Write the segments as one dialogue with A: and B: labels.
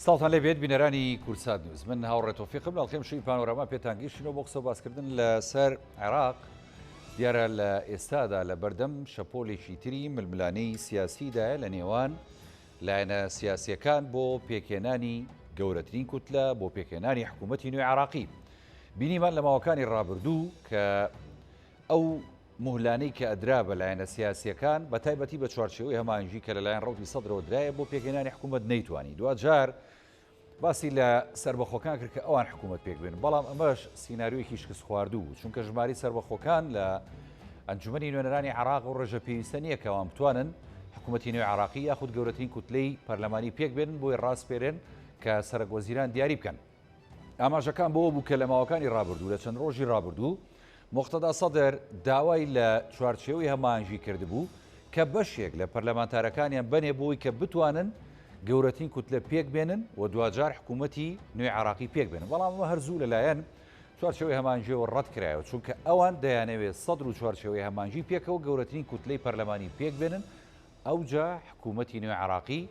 A: سڵاوتان لێ بێت بینەرانی کوردسات نیوز من هاوڕێ تۆفیقم لە ئەڵقەی ئەمشەوی پانۆراما پێتان گەیشتینەوە بۆ قسە و باسکردن لەسەر عێراق دیارە لە ئێستادا لە بەردەم شەپۆلێکی تری ململانێی سیاسیدایە لە نێوان لایەنە سیاسیەکان بۆ پێکهێنانی گەورەترین کوتلە بۆ پێکهێنانی حکوومەتی نوێی عێراقی بینیمان لە ماوەکانی ڕابردوو کە ئەو موهلانەی کە ئەدرا بە لایەنە سیاسییەکان، بە تایبەتی بە چوارچێوەی هەماهەنگی کە لەلایەن ڕەوتی سەدرەوە درایە بۆ پێکهێنانی حکوومەت نەیتوانی. دواجار باسی لە سەربەخۆکان کرد کە ئەوان حکوومەت پێک بێنن، بەڵام ئەمەش سیناریۆیەکی شکستخواردوو بوو، چونکە ژمارەی سەربەخۆکان لە ئەنجومەنی نوێنەرانی عێراق ئەو ڕێژە پێویستە نییە کە ئەوان بتوانن حکوومەتی نوێی عێراقی یاخود گەورەترین کوتلەی پەرلەمانی پێک بێنن بۆی ڕاسپێرێن کە سەرەکوەزیران دیاری بکەن. ئاماژەکان بەوە بوو کە لە ماوەکانی ڕابردوو لە چەند ڕۆژی ڕابردوو موقتەدا سەدر داوای لە چوارچێوەی هەماهەنگی کردبوو کە بەشێک لە پەرلەمانتارەکانیان بەنێ بۆی کە بتوانن گەورەترین کوتلە پێک بێنن و دواجار حکوومەتی نوێی عراقی پێک بێنن بەڵام ئەمە هەر زوو لەلایەن چوارچێوەی هەماهەنگیەوە ڕەت کرایەوە چونکە ئەوان دەیانەوێت سەدر و چوارچێوەی هەماهەنگی پێکەوە گەورەترین کوتلەی پەرلەمانی پێک بێنن ئەوجا حکوومەتی نوێی عێراقی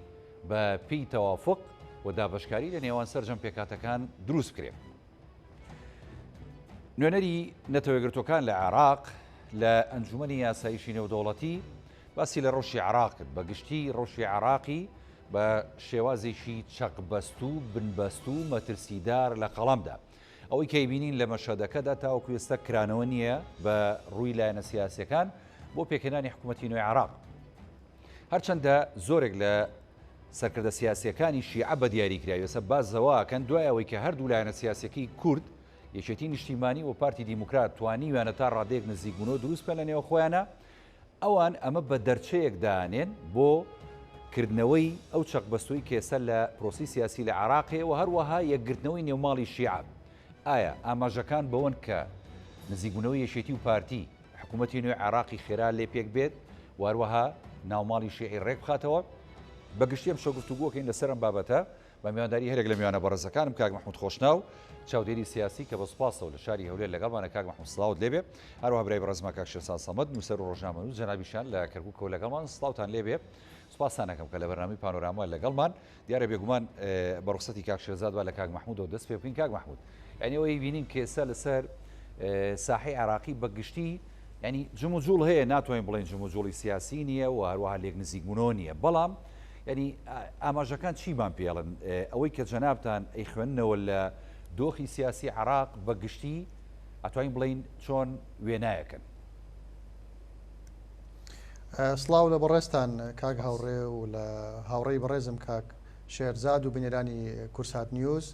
A: بە پێی تەوافوق و دابەشکاری لە نێوان سەرجەم پێکهاتەکان دروست بکرێ. نوێنەری نەتەوەیەکگرتووەکان لە عێراق لە ئەنجومەنی یاسایشی نێودەوڵەتی باسی لە ڕەوشی عێراق کرد، بە گشتی ڕەوشی عێراقی بە شێوازێکی چەقبەستوو، بنبەستوو، مەترسیدار لە قەڵەمدا. ئەوەی کە ئەیبینین لە مەشهەدەکەدا تاوەکو ئێستا کرانەوە نییە بە ڕووی لایەنە سیاسییەکان بۆ پێکهێنانی حکوومەتی نوێی عێراق. هەرچەندە زۆرێک لە سەرکردە سیاسییەکانی شیعە بە دیاریکراوی ئێستا باس لەوە ئەکەن دوای ئەوەی کە هەردوو لایەنە سیاسییەکەی کورد یەکێتی نیشتیمانی و پارتی دیموکرات توانیویانە تا ڕادەیەک نزیکبوونەوە دروست بکەن لە نێوە خۆیانە ئەوان ئەمە بە دەرچەیەک دانێن بۆ کردنەوەی ئەو چەقبەستووی کە ئێستا لە پرۆسەی سیاسی لە عێراق هەیە و هەروەها یەکگرتنەوەی نێوماڵی شیعە. ئایا ئاماژەکان بەوەن کە نزیکبوونەوەی یەکێتی و پارتی حکوومەتی نوێی عێراقی خێرا لێ پێک بێت و هەروەها ناوماڵی شیعی ڕێک بخاتەوە؟ بە گشتی ئەمشەو گفتوگۆکەین لەسەر ئەم بابەتە بە میوانداری هەرێک لە میوانە بەڕێزەکانم کاک مەحمود خۆشناو چاودێری سیاسی کە بە سوپاسەوە لە شاری هەولێر لەگەڵمانە کاک مەحمود سڵاوت لێبێ هەروەها برای بەڕێزمان کاک شێرزاد سەمەد نووسەر و ڕۆژنامەنووس جەنابیشیان لە کەرکووکەوە لەگەڵمان سڵاوتان لێبێ سوپاستان ئەکەم کە لە بەرنامەی پانۆراما لەگەڵمان دیارە بێگومان بە ڕوخسەتی کاک شێرزاد با لە کاک مەحمودەوە دەست پێ بکەین کاک مەحمود یعنی ئەوەی بینین کە ئێستا لەسەر ساحەی عێراقی بە گشتی ینی جموجوڵ هەیە ناتوانین بڵێن جموجوڵی سیاسی نییە و هەروەها لێک نزیکبوونەوە نییە بەڵام ینی ئاماژەکان چیمان پێڵن ئەوەی کە جەنابتان ئەیخوێندنەوە لە دۆخی سیاسی عراق بە گشتی ئەتوانین بڵین چۆن وێنایەکەن
B: سڵاو لە بەڕێزتان کاک هاوڕێ و لە هاوڕێی بەڕێزم کاک شێرزاد و بینەرانی کورسات نیوز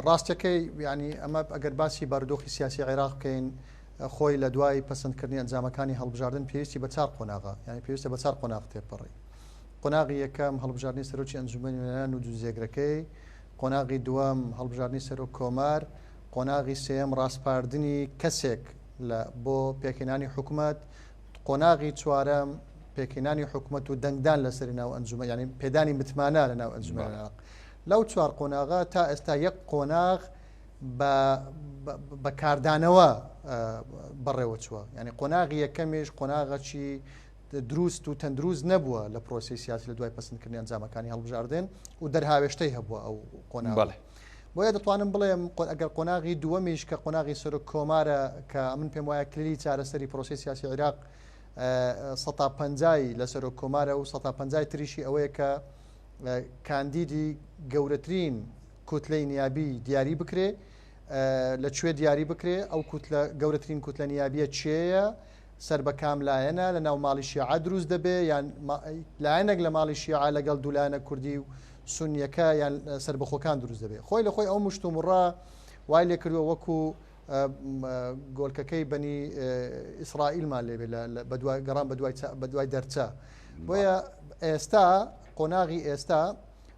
B: ڕاستەکەی ینی ئەمە ئەگەر باسی بارودۆخی سیاسی عێراق بکەین خۆی لە دوای پەسەندکردنی ئەنجامەکانی هەڵبژاردن پێویستی بە چار قۆناغە یانی پێویستە بە چار قۆناغ تێپەڕی قۆناغی یەکەم هەڵبژاردنی سەرۆکی ئەنجومەنی نوێنەران و دوو جێگرەکەی قۆناغی دووەم هەڵبژاردنی سەرۆک کۆمار قۆناغی سێیەم ڕاسپاردنی کەسێک لە بۆ پێکهێنانی حکومەت قۆناغی چوارەم پێکهێنانی حکومەت و دەنگدان لەسەری ناو ئەنجومەن یانی پێدانی متمانە لە ناو ئەنجومەنی عێراق لەو چوار قۆناغە تا ئێستا یەک قۆناغ بە کاردانەوە بەڕێوە چووە یعنی قۆناغی یەکەمیش قۆناغەکی دروست و تەندروست نەبووە لە پرۆسی سیاسی لە دوای پەسەندکردنی ئەنجامەکانی هەڵبژاردن و دەرهاوێشتەی هەبووە ئەو قۆناغ بۆیە دەتوانم بڵێم ئەگەر قۆناغی دووەمیش کە قۆناغی سەرۆک کۆمارە کە من پێم وایە کلیلی چارەسەری پرۆسی سیاسی عیراق سەتا پەنجای لە سەرۆک کۆمارە و سەتا پەنجای تریشی ئەوەیە کە کاندیدی گەورەترین کوتلەی نیابی دیاری بکرێ لە کوێ دیاری بکرێ ئەو کوتلە گەورەترین کوتلە نیابیە کێیە سەر بە کام لایەنە لە ناو ماڵی شیعە دروست دەبێ یان لایەنێک لە ماڵی شیعە لەگەڵ دوو لایەنە کوردی و سونیەکە یان سەربەخۆکان دروست دەبێ خۆی لە خۆی ئەو مشتومڕە وای لێ کردووە وەکو گۆلکەکەی بەنی ئیسرائیلمان لێبێ بەدوای گەڕان بە دوای دەرچە بۆیە ئێستا قۆناغی ئێستا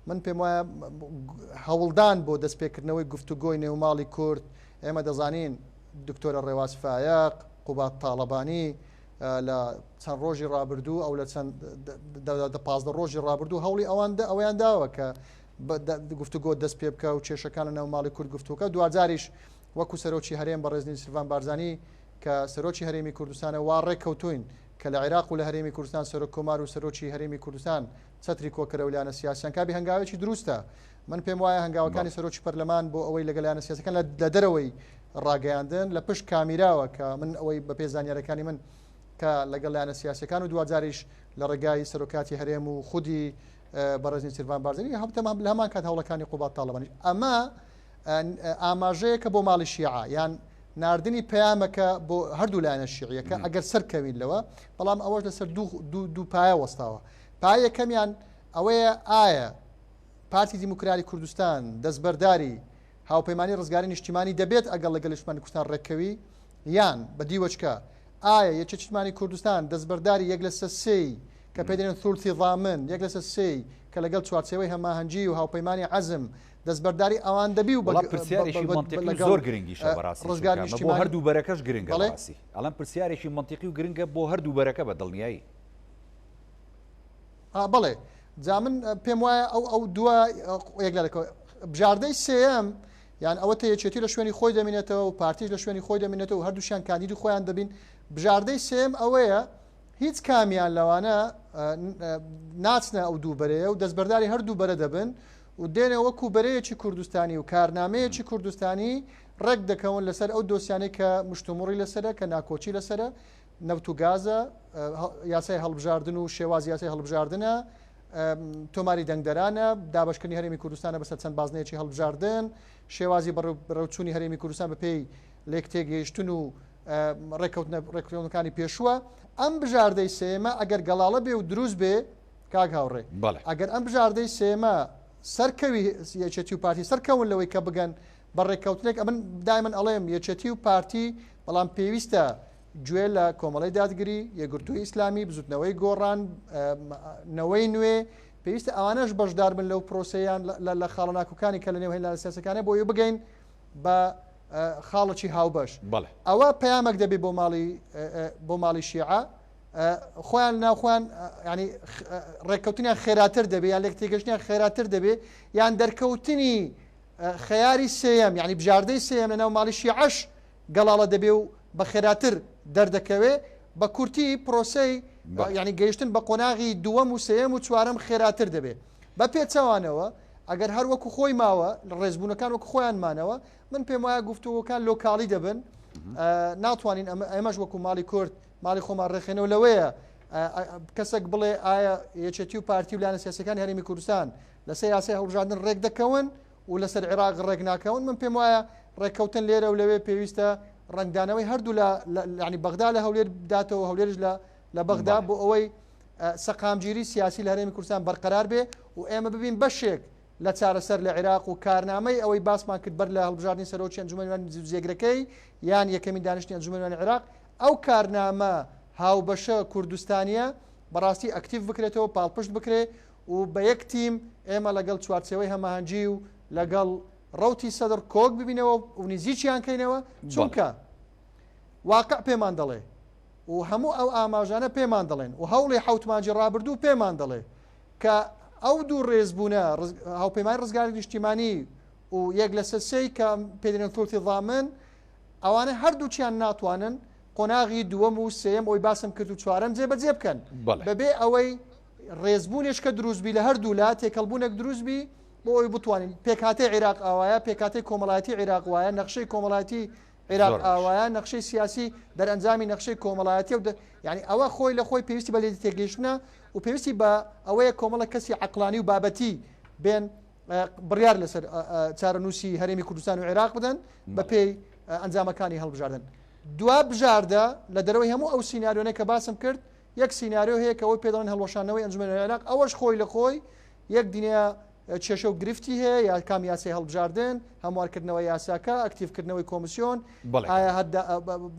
B: من پێم وایە هەوڵدان بۆ دەستپێکردنەوەی گفتوگۆی نێوماڵی کورد، ئێمە دەزانین دکتۆرە ڕێواز فایەق، قوباد تاڵەبانی لە چەند ڕۆژی ڕابردوو ئەو لە چەند دە 15 ڕۆژی ڕابردوو هەوڵی ئەوان ئەویان داوە کە گفتوگۆ دەست پێ بکە و کێشەکان لە ناو ماڵی کورد گفتوکە دواجاریش وەکو سەرۆکی هەرێم بەڕێز نێچیرڤان بارزانی کە سەرۆکی هەرێمی کوردستانە وا ڕێککەوتوین. کە لە عێراق و لە هەرێمی کوردستان سەرۆک کۆمار و سەرۆکی هەرێمی کوردستان چەتری کۆکەرەوە لایەنە سیاسیان کابی هەنگاوێکی دروستە. من پێم وایە هەنگاوەکانی سەرۆکی پەرلەمان بۆ ئەوەی لەگەڵ لایەنە سیاسەکان لە دەرەوەی ڕاگەیاندن لە پشت کامیراوە کە من ئەوەی بەپێ زانیارەکانی من کە لەگەڵ لایەنە سیاسەکان و دواجاریش لە ڕێگای سەرۆکاتی هەرێم و خودی بەڕێز نێچیرڤان بارزانی هەمتەمان لە هەمان کات هەوڵەکانی قوباد تاڵەبانیش ئەمە ئاماژەیەکە بۆ ماڵی شیعە یان ناردنی پەیامەکە بۆ هەردوو لایەنە شیعیەکە ئەگەر سەرکەوین لەوە بەڵام ئەوەش لەسەر دوو پایە وەستاوە پایە یەکەمیان ئەوەیە ئایا پارتی دیموکراتی کوردستان دەستبەرداری هاوپەیمانی ڕزگاری نیشتیمانی دەبێت ئەگەڵ لەگەڵ نیشتمانی کوردستان ڕێککەوی یان بە دیوەچکە ئایا یەکێتی نیشتمانی کوردستان دەستبەرداری یەک لەسەر سێی کە پێی دەڵێن ثلثی ضامن یەک لەسەر سێی کە لەگەڵ چوارچێوەی هەماهەنگی و هاوپەیمانی عەزم دەستبەرداری ئەوان دەبی و
A: وەڵا پرسیارێکی مەنتیقی و
B: لەگەڵ
A: زۆر گرنگیشە بەڕاستی
B: ڕزگاری
A: چونکە ئەمە بۆ
B: نیشتیمانی
A: هەردوو بەرەکەش گرنگە
B: بەڵێ
A: بەڕاستی ئەڵێم پرسیارێکی مەنتیقی و گرنگە بۆ هەردوو بەرەکە بە دڵنیایی.
B: بەڵێ جا من پێم وایە ئەو ئەو دووە یەکلا دەکەوە بژاردەی سێیەم یان ئەوە تە یەکێتی لە شوێنی خۆی دەمینێتەوە و پارتیش لە شوێنی خۆی دەمینێتەوە و هەردووشیان کاندیدی خۆیان دەبین بژاردەی سێم ئەوەیە هیچ کامیان لەوانە ناچنە ئەو دوو بەرەیە و دەستبەرداری هەردوو بەرە دەبن و دێنە وەکو بەرەیەکی کوردستانی و کارنامەیەکی کوردستانی ڕێک دەکەون لەسەر ئەو دۆسیانەی کە مشتومڕی لەسرە کە ناکۆکی لەسرە نەوت و گازە، یاسای هەڵبژاردن و شێوازی یاسای هەڵبژاردنە، تۆماری دەنگدەرانە، دابەشکردنی هەرێمی کوردستانە بەسەر چەند بازنەیەکی هەڵبژاردن، شێوازی بەڕێوچوونی هەرێمی کوردستان بەپێی لێکتێگەیشتن و ڕێککەوتنەکانی پێشووە. ئەم بژاردەی سێیەمە ئەگەر گەڵاڵە بێ و دروست بێ کاک هاوڕێ، ئەگەر ئەم بژاردەی سێیەمە سەرکەوی یەکێتی و پارتی سەرکەون لەوەی کە بگەن بە ڕێککەوتنێک، ئەمن دایمەن ئەڵێم یەکێتی و پارتی بەڵام پێویستە گوێ لە کۆمەڵی دادگری، یەکگرتووی ئیسلامی، بزوتنەوەی گۆڕان، نەوەی نوێ، پێویستە ئەوانەش بەشدار بن لەو پرۆسەیان لە خاڵە ناکۆکانی کە لە نێو هێنلانە سیاسەکانە بۆ ئەوەی بگەین بە خاڵێکی هاوبەش. ئەوە پەیامێک دەبێت بۆ ماڵی بۆ ماڵی شیعە خۆیان ناو خۆیان ینی ڕێککەوتنیان خێراتر دەبێت یان لێک تێگەشتیان خێراتر دەبێت یان دەرکەوتنی خەیاری سێیەم یعنی بژاردەی سێیەم لە ناو ماڵی شیعەش گەڵاڵە دەبێ و بە خێراتر دەردەکەوێ، بە کورتی پرۆسەی یانی گەیشتن بە قۆناغی دووەم و سێیەم و چوارەم خێراتر دەبێ. بە پێچەوانەوە ئەگەر هەر وەکو خۆی ماوە، ڕێزبوونەکان وەکو خۆیان مانەوە، من پێم وایە گفتوگۆکان لۆکاڵی دەبن، ناتوانین ئێمەش وەکو ماڵی کورد ماڵی خۆمان ڕێکخەینەوە لەوەیە کەسێک بڵێ ئایا یەکێتی و پارتی و لایەنە سیاسیەکانی هەرێمی کوردستان لەسەر یاسای هەڵبژاردن ڕێک دەکەون و لەسەر عێراق ڕێک ناکەون، من پێم وایە ڕێککەوتن لێرە و لەوێ پێویستە ڕەنگدانەوەی هەردوو لە ینی بەغدا لە هەولێر بداتەوە هەولێرش لە لە بەغدا بۆ ئەوەی سەقامگیری سیاسی لە هەرێمی کوردستان بەرقەرار بێ و ئێمە ببین بەشێک لە چارەسەر لە عێراق و کارنامەی ئەوەی باسمان کرد بەر لە هەڵبژاردنی سەرۆکی ئەنجومەنی جێگرەکەی یان یەکەمین دانیشتنی ئەنجومەنی عێراق ئەو کارنامە هاوبەشە کوردستانیە بەڕاستی ئەکتیڤ بکرێتەوە پاڵپشت بکرێ و بە یەک تیم ئێمە لەگەڵ چوارچێوەی هەماهەنگی و لەگەڵ ڕەوتی سەدر کۆک ببینەوە و نزیکیان کەینەوە، چونکە واقع پێمان دەڵێ و هەموو ئەو ئاماژانە پێمان دەڵێن و هەوڵی حەوت مانگی ڕابردوو پێمان دەڵێ کە ئەو دوو ڕێزبوونە هاوپەیمانی ڕزگاری نیشتیمانی و یەک لەسەر سێی کە پێدرێن ثلثی ضامن ئەوانە هەردووکیان ناتوانن قۆناغی دووەم و سێیەم ئەوی باسم کرد و چوارەم جێبەجێ بکەن بەبێ ئەوەی ڕێزبوونێک کە دروست بی لە هەردوولا تێکەڵبوونێک دروست بی بۆ ئەوەی بتوانین پێکهاتەی عیراق ئاوایە پێکهاتەی کۆمەڵایەتی عیراق وایە نەخشەی کۆمەڵایەتی عیراق ئاوایە نەخشەی سیاسی دەرئەنجامی نەخشەی کۆمەڵایەتی و یعنی ئەوە خۆی لە خۆی پێویستی بە لێ تێگەیشتنە و پێویستی بە ئەوەیە کۆمەڵە کەسی عقلانی و بابەتی بێن بڕیار لەسەر چارەنووسی هەرێمی کوردستان و عێراق بدەن بە پێی ئەنجامەکانی هەڵبژاردن دوا بژاردە لە دەرەوەی هەموو ئەو سیناریۆنە کە باسم کرد یەک سیناریۆ هەیە کە ئەوەی پێ دەڵێن هەڵوەشاندنەوەی ئەنجومەنی عێراق، ئەوەش خۆی لە خۆی یەک دنیا کێشە و گرفتی هەیە، یا کام یاسای هەڵبژاردن، هەموارکردنەوەی یاساکە، ئەکتیڤکردنەوەی کۆمسیۆن، ئایا هەر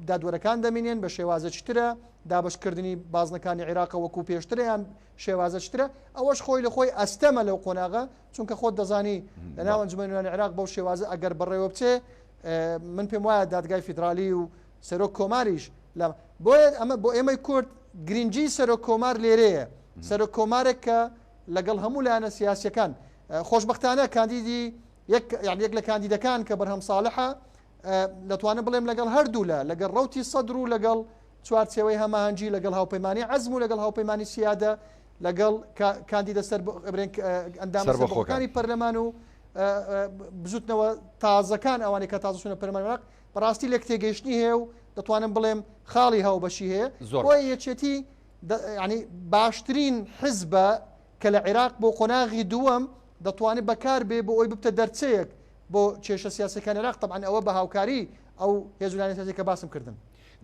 B: دادوەرەکان دەمینێن بە شێوازێکی ترە، دابەشکردنی بازنەکانی عێراقە وەکو پێشترە یان شێوازێکی ترە، ئەوەش خۆی لە خۆی ئەستەمە لەو قۆناغە، چونکە خۆت دەزانی لەناو ئەنجومەنی عێراق بەو شێوازە ئەگەر بەڕێوە بچێ من پێم وایە دادگای فیدرالی و سەرۆک کۆماریش لە بۆیە ئەمە بۆ ئێمەی کورد گرنگی سەرۆک کۆمار لێرەیە سەرۆک کۆمارێک کە لەگەڵ هەموو لایەنە سیاسیەکان خۆشببختانە کاندیدی یەک یان یەک لە کاندیدەکان کە بەرهەم ساڵحە دەتوانم بڵێم لەگەڵ هەردوو لە لەگەڵ ڕوتی سەدر و لەگەڵ چوارچێوەی هەماهەنگی لەگەڵ هاوپەیمانی عەزم و لەگەڵ هاوپەیمانی سیادە لەگەڵ کاندیدە سەر ئەندامە سەربەخۆکانی پەرلەمان و بزوتنەوە تازەکان ئەوانەی کە تازە چوونە پەرلەمانی عێراق بەڕاستی لێک تێگەیشتنی هەیە و دەتوانم بڵێم خاڵی هاوبەشی هەیە بۆیە یەکێتی ینی باشترین حزبە کە لە عێراق بۆ قۆناغی دووەم دەتوانێت بەکار بێ بۆ ئەوی ببتە دەرچەیەک بۆ کێشە سیاسەکانی عێراق تەبعەن ئەوە بە هاوکاری ئەو هێز و لایەنە سیاسیە کە باسم کردن.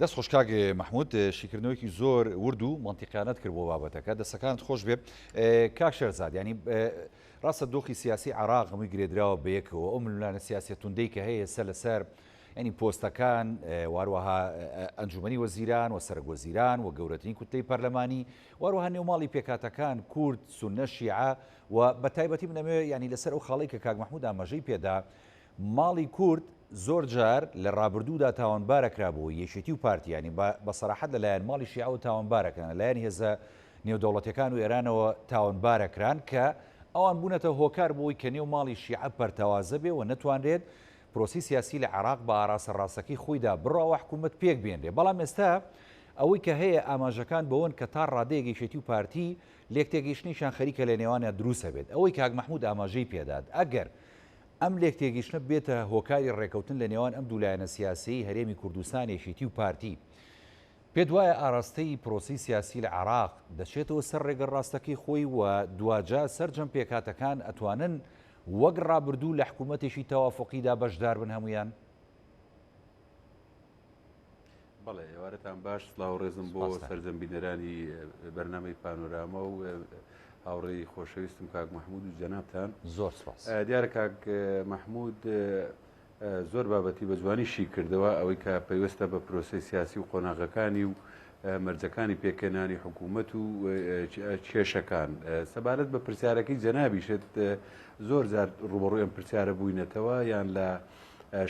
A: دەست خۆش کاک مەحمود شیکردنەوەیەکی زۆر ورد و مەنتیقیانەت کرد بۆ بابەتەکە دەستەکانت خۆش بێ کاک شێرزاد یانی ڕاستە دۆخی سیاسی عێراق هەمووی گرێدراوە بەیەکەوە ئەو ململانە سیاسیە توندەی کە هەیە سەر لەسەر ینی پۆستەکان واروەها ئەنجومەنی وەزیران و سەرک وەزیران و گەورەترین کوتلەی پەرلەمانی واروەها نێوماڵی پێکاتەکان کورد سونە شیعە و بە تایبەتی من ئەمەوێ یانی لەسەر ئەو خاڵەی کە کاک مەحمود ئاماژەی پێدا ماڵی کورد زۆر جار لە ڕابردوودا تاوانبارەکرا بۆ یەکێتی و پارتی یانی بە سەراحەت لە لایەن ماڵی شیعەوە تاوانبارەکران لە لایەن هێزە نێودەوڵەتیەکان و ئێرانەوە تاوانبارەکران کە ئەوان بوونەتە هۆکار بۆی کە نێو ماڵی شیعە پەرتەوازە بێ و نەتوانرێت پرۆسی سیاسی لە عێراق بە ئاراستە ڕاستەکەی خۆیدا بڕا و حکوومەت پێک بێنرێ بەڵام ئێستا ئەوەی کە هەیە ئاماژەکان بەوەن کە تا ڕادەیەک یەکێتی و پارتی لێکتێگەیشتنێکیان خەریکە لە نێوانیان دروست ئەبێت. ئەوەی کاک مەحمود ئاماژەی پێدات، ئەگەر ئەم لێکتێگەیشتنە ببێتە هۆکاری ڕێکەوتن لە نێوان ئەم دوو لایەنە سیاسیەی هەرێمی کوردستان، یەکێتی و پارتی، پێت وایە ئاراستەی پرۆسەی سیاسی لە عێراق دەچێتەوە سەر ڕێگە ڕاستەکەی خۆی و دواجار سەرجەم پێکهاتەکان ئەتوانن وەک ڕابردوو لە حکوومەتێکی تەوافوقیدا بەشدار بن هەموویان؟
C: بەڵێ ئێوارەتان باش سڵاو ڕێزم بۆ سەرجەم بینەرانی بەرنامەی پانۆراما و هاوڕێی خۆشەویستم کاک مححمود و جەنابتان
A: زۆر سپاس
C: دیارە کاک مححمود زۆر بابەتی بە جوانی شی کردەوە ئەوەی کە پەیوەستە بە پرۆسی سیاسی و قۆناغەکانی و مەرجەکانی پێکهێنانی حکوومەت و کێشەکان سەبارەت بە پرسیارەکەی جەنابیشت زۆر جار ڕوبەڕووی ئەم پرسیارە بووینەتەوە یان لە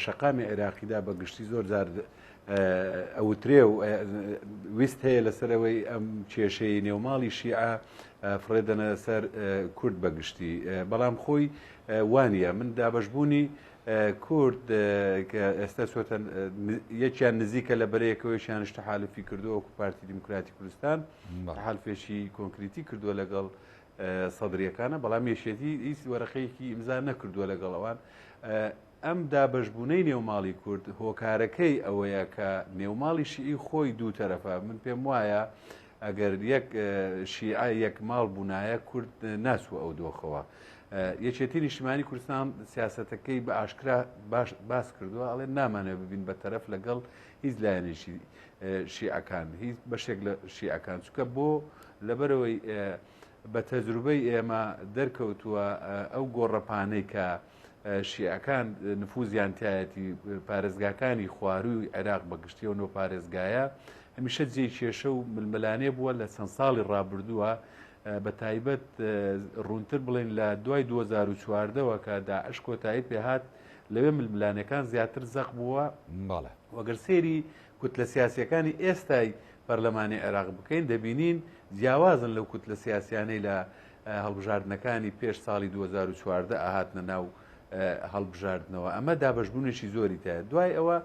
C: شەقامی عێراقیدا بە گشتی زۆر جار ئەوترێ و ویست هەیە لەسەر ئەوەی ئەم کێشەی نێوماڵی شیعە فڕێدەنە سەر کورد بە گشتی بەڵام خۆی وانە من دابشبوونی کورد کە ئێستا چۆتە یەکیان نزیکە لە بەرەیەکەوەیشیان تەحالفی کردووە وەکو پارتی دیموکراتی کوردستان تەحالفێکی کۆنکریتی کردووە لەگەڵ سەدریەکانە بەڵام یەکێتی هیچ وەرەقەیەکی ئیمزا نەکردووە لەگەڵ ئەوان ئەم دابەشبوونەی نێوماڵی کورد هۆکارەکەی ئەوەیە کە نێوماڵی شیعی خۆی دوو تەرەفە من پێم وایە ئەگەر یەک شیعە یەک ماڵ بوونایە کورد ناچوە ئەو دۆخەوە یەکێتی نیشتمانی کوردستان سیاستەکەی بە ئاشکرا باش باس کردووە ئەڵێ نامانێ ببین بە تەرەف لەگەڵ هیچ لایەنێکی شیعەکان هیچ بەشێک لە شیعەکان چونکە بۆ لەبەرەوەی بە تەجروبەی ئێمە دەرکەوتووە ئەو گۆڕەپانەی کە شیعەکان نفوزیان تایەتی پارێزگاکانی خوارووی عێراق بە گشتی و نۆ پارێزگایە هەمیشە جێی کێشە و ململانێ بووە لە چەند ساڵی ڕابردووە بە تایبەت ڕوونتر بڵێن لە دوای 2014ەوە کە داعش کۆتایی پێهات لەوێ ململانێکان زیاتر زەق بووە وەگەر سێری کوتلە سیاسیەکانی ئێستای پەرلەمانی عێراق بکەین دەبینین جیاوازن لەو کوتلە سیاسیانەی لە هەڵبژاردنەکانی پێش ساڵی 2014 ئاهاتنە ناو هەڵبژاردنەوە ئەمە دابەشبوونێکی زۆری تایە دوای ئەوە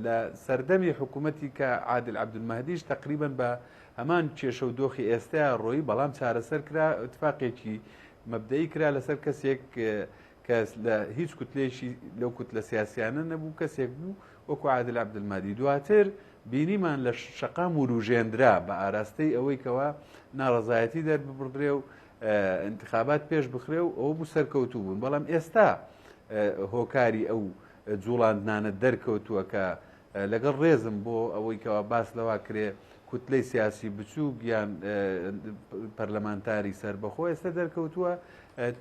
C: لە سەردەمی حکوومەتی کە عادل عەبدولمەهدیش تقریبا بە هەمان کێشە و دۆخی ئێستایا ڕۆیی بەڵام چارەسەر کرا اتفاقێکی مەبدەئی کرا لەسەر کەسێک کە لە هیچ کوتلەیەکی لەو کوتلە سیاسیانە نەبوو، کەسێک بوو وەکو عادل عەبدولمەهدی. دواتر بینیمان لە شەقام وروژێندرا بە ئاراستەی ئەوەی کەوا ناڕەزایەتی دەرببڕدرێ و ئینتخابات پێش بخرێ و ئەوە بوو سەرکەوتوو بوون. بەڵام ئێستا هۆکاری ئەو جوڵاندنانە دەرکەوتووە کە لەگەڵ ڕێزم بۆ ئەوەی کەوا باس لەوە کرێ کوتلەی سیاسی بچووک یان پەرلەمانتاری سەربەخۆ ئێستا دەرکەوتووە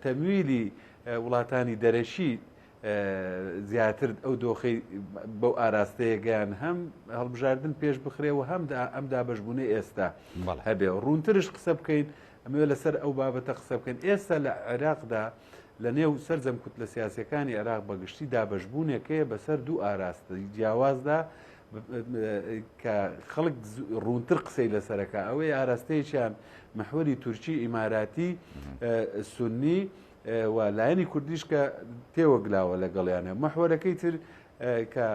C: تەمویلی وڵاتانی دەرەکی زیاتر ئەو دۆخەی بەو ئاراستەیە گەیان هەم هەڵبژاردن پێش بخرێ و هەم ئەم دابەشبوونەی ئێستا هەبێ ڕوونترش قسە بکەین ئەمەوێ لەسەر ئەو بابەتە قسە بکەین ئێستا لە عێراقدا لە نێو سەرجەم کوتلە سیاسیەکانی عێراق بە گشتی دابەشبوونێک هەیە بەسەر دوو ئاراستەی جیاوازدا کە خەڵک ڕوونتر قسەی لەسەرەکە ئەوەی ئاراستەیەکیان محوەری تورکی ئیماراتی سنی و لایەنی کوردیش کە تێوەگلاوە لەگەڵیانە محوەرەکەی تر کە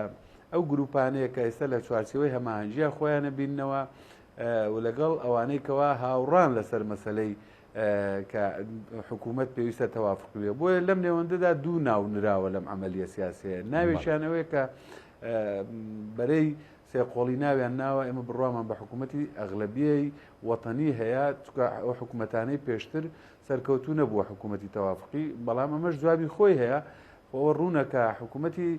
C: ئەو گروپانەیە کە ئێستا لە چوارچێوەی هەماهەنگییا خۆیانە بیننەوە و لەگەڵ ئەوانەی کەوا هاوڕان لەسەر مەسەلەی کە حکوومەت پێویستە تەوافق بێ. بۆیە لەم نێوەندەدا دوو ناو نراوە لەم عەمەلیە سیاسیە. ناوێکیان ئەوەیە کە بەرەی سێقۆڵی ناویان ناوە، ئێمە بڕوامان بە حکوومەتی ئەغلەبیەی وەتەنی هەیە، چونکە ئەو حکوومەتانەی پێشتر سەرکەوتوو نەبووە حکوومەتی تەوافقی، بەڵام ئەمەش جوابی خۆی هەیە. خۆ ئەوە ڕوونە کە حکوومەتی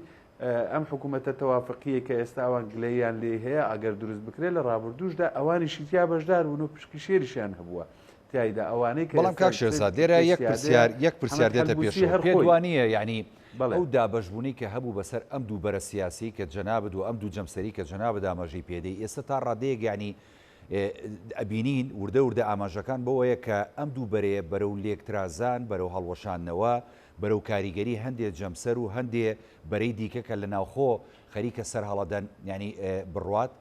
C: ئەم حکوومەتە تەوافقیەی کە ئێستا ئەوان گلەییان لێی هەیە ئەگەر دروست بکرێت لە ڕابردووشدا ئەوانیشی تیا بەشدار بوون و پشکی شێریشیان هەبووە تیایدا ئەوانەی کە
A: بەڵام
C: ئێستا
A: کاک شێرزاد لێرە یەک
C: سیادەیە
A: پرسیار یەک پرسیار
C: حەمەد
A: دێتە
C: حەلبوسی
A: پێشەوە
C: هەر
A: پێت
C: خۆی
A: وا نییە یانی
C: بەڵێ.
A: ئەو دابەشبوونەی کە هەبوو بەسەر ئەم دوو بەرە سیاسیەی کە جەنابت و ئەم دوو جەمسەری کە جەنابت ئاماژەی پێدەی ئێستا تا ڕادەیەک یانی ئەبینین وردە وردە ئاماژەکان بەوەیە کە ئەم دوو بەرەیە بەرەو لێکترازان، بەرەو هەڵوەشاندنەوە، بەرەو کاریگەری هەندێ جەمسەر و هەندێ بەرەی دیکە کە لە ناوخۆ خەریکە سەرهەڵەدەن یانی بڕوات.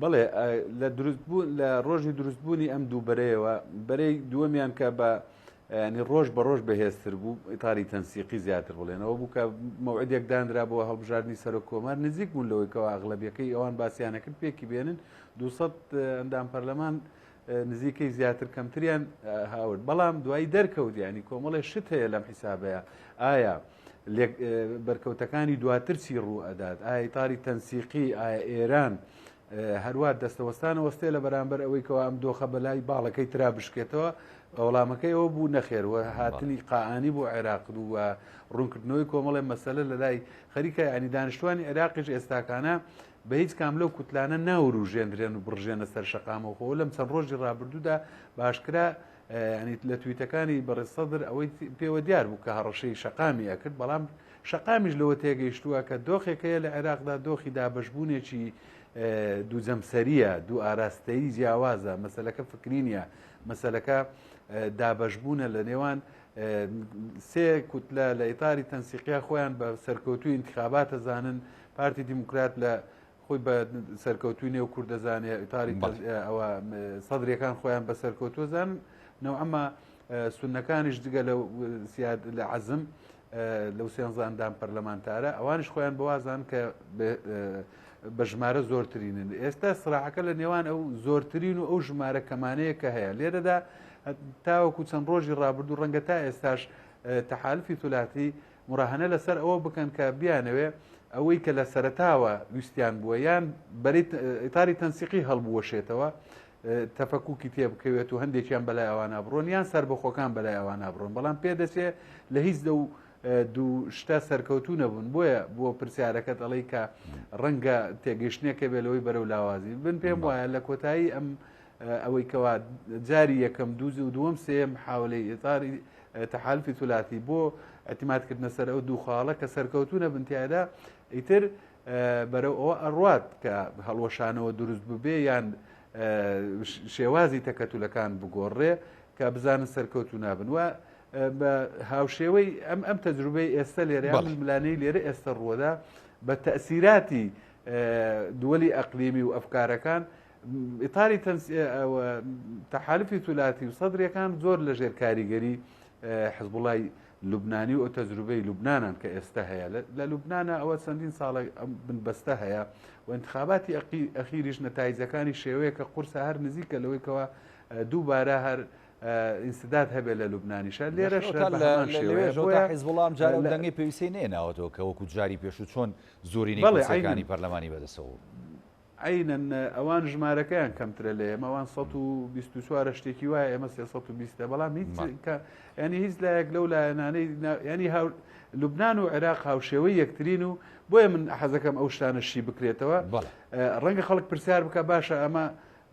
C: بەڵێ لە دروست بوون لە ڕۆژی دروست بوونی ئەم دوو بەرەیەوە بەرەی دووەمیان کە بە ینی ڕۆژ بە ڕۆژ بەهێزتر بوو ئیتاری تەنسیقی زیاتر بڵێنەوە بوو کە مەوعدێک دانرا بۆ هەڵبژاردنی سەرۆک کۆمار نزیک بوون لەوەی کەوا ئەغلەبیەکەی ئەوان باسییانە کرد پێکی بێنن 200 ئەندام پەرلەمان نزیکەی زیاتر کەمتریان هاورد بەڵام دوایی دەرکەوت ینی کۆمەڵێ شت هەیە لەم حیسابەیە ئایا بەرکەوتەکانی دواتر چی ڕوو ئەدات ئایا ئیتاری تەنسیقی ئایا ئێران هەروا دەستەوەستان وەستێ لە بەرامبەر ئەوەی کەوا ئەم دۆخە بەلای باڵەکەی ترا بشکێتەوە وەڵامەکەی ئەوە بوو نەخێر و هاتنی قائانی بۆ عێراق و ڕوونکردنەوەی کۆمەڵی مەسەلە لە لای خەریکە ینی دانیشتوانی عێراقیش ئێستاکانە بە هیچ کام لەو کوتلانە ناوروژێندرێن و بڕژێنە سەر شەقامەوە خۆ لەم چەند ڕۆژی ڕابردوودا باشکرا ینی لە تویتەکانی بەڕێز سەدر ئەوەی پێوە دیار بوو کە هەڕەشەی شەقامی ئەکرد بەڵام شەقامیش لەوە تێگەیشتووە کە دۆخێک هەیە لە عێراقدا دۆخی دابەشبوونێکی دوو جەمسەریە دوو ئاراستەیی جیاوازە مەسەلەکە فکری نییە مەسەلەکە دابەشبوونە لە نێوان سێ کوتلە لە ئیتاری تەنسیقیا خۆیان بە سەرکەوتوی انتخابات ئەزانن پارتی دیموکرات لە خۆی بە سەرکەوتوی نێو کورد دەزانێ ئیتاری ئەوە سەدرەکان خۆیان بە سەرکەوتوە زان نەوەمە سونەکانیش جگە لە سیاد لە عەزم لەو سێنزە ئەندام پەرلەمانتارە ئەوانیش خۆیان بەوازان کە بە ژمارە زۆرترینن ئێستا سراعەکە لە نێوان ئەو زۆرترین و ئەو ژمارە کەمانەیە کە هەیە لێرەدا تاوەکو چەند ڕۆژی ڕابردوو ڕەنگە تا ئێستاش تەحالفی ثلاثی مراهنە لەسەر ئەوە بکەن کە بیانەوێ ئەوەی کە لە سەرەتاوە ویستیان بووە یان بەری ئیتاری تەنسیقی هەڵبوەشێتەوە تەفەکوکی تێ بکەوێت و هەندێکیان بەلای ئەوانە بڕۆن یان سەربەخۆکان بەلای ئەوانە بڕۆن بەڵام پێدەچێ لە هیچ لەو دوو شتە سەرکەوتوو نەبوون بۆیە بۆ پرسیارەکەت ئەڵێی کە ڕەنگە تێگەیشتنێکە بێ لەوەی بەرەو لاوازی بن پێم وایە لە کۆتایی ئەم ئەوەی کەوا جاری یەکەم دووز و دووەم سێم حاولەی ئیتاری تەحالفی ثلاثی بۆ اعتمادکردنە سەر ئەو دوو خاڵە کە سەرکەوتوو نەبن تیادا ئیتر بەرەو ئەوە ئەڕوات کە هەڵوەشانەوە دروست ببێ یان شێوازی تەکەتولەکان بگۆڕێ کە بزانن سەرکەوتوو نابن و بە هاوشێوەی ئەم ئەم تەجروبەی ئێستا لێرە ململانێی لێرە ئێستا ڕووەدا بە تەسیراتی دووەلی ئەقلیمی و ئەفکارەکان ئیتاری تەحالفی تولاتی و سەدرەکان زۆر لە ژێر کاریگەری حزبوڵای لوبنانی و ئەو تەجروبەی لوبنانان کە ئێستا هەیە لە لوبنانە ئەوە چەندین ساڵە ئەم بنبەستە هەیە و انتخاباتی ئەخیریش نەتایجەکانی شێوەیە کە قورسە هەر نزیکە لەوەی کەوا دووبارە هەر ئینسداد هەبێت لە لوبنانیشە لێرەش
A: لەوێژەوە حیزبوڵا ئەم جارە دەنگی پێویستی نێناوەتەوە کە وەکو جاری پێشوو چۆن زۆرینەی کورسیەکانی پەرلەمانی بەدەستەوە بوو.
C: عەینەن ئەوان ژمارەکەیان کەمترە لە ئێمە ئەوان 124 شتێکی وایە ئێمە 320 بەڵام هیچ ینی هیچ لایەک لەو لایەنانەی ینی هاو لوبناان و عێراق هاوشێوەی یەکترین و بۆیە من حەزەکەم ئەو شتانە شی بکرێتەوە ڕەنگە خەڵک پرسیار بکە باشە ئەمە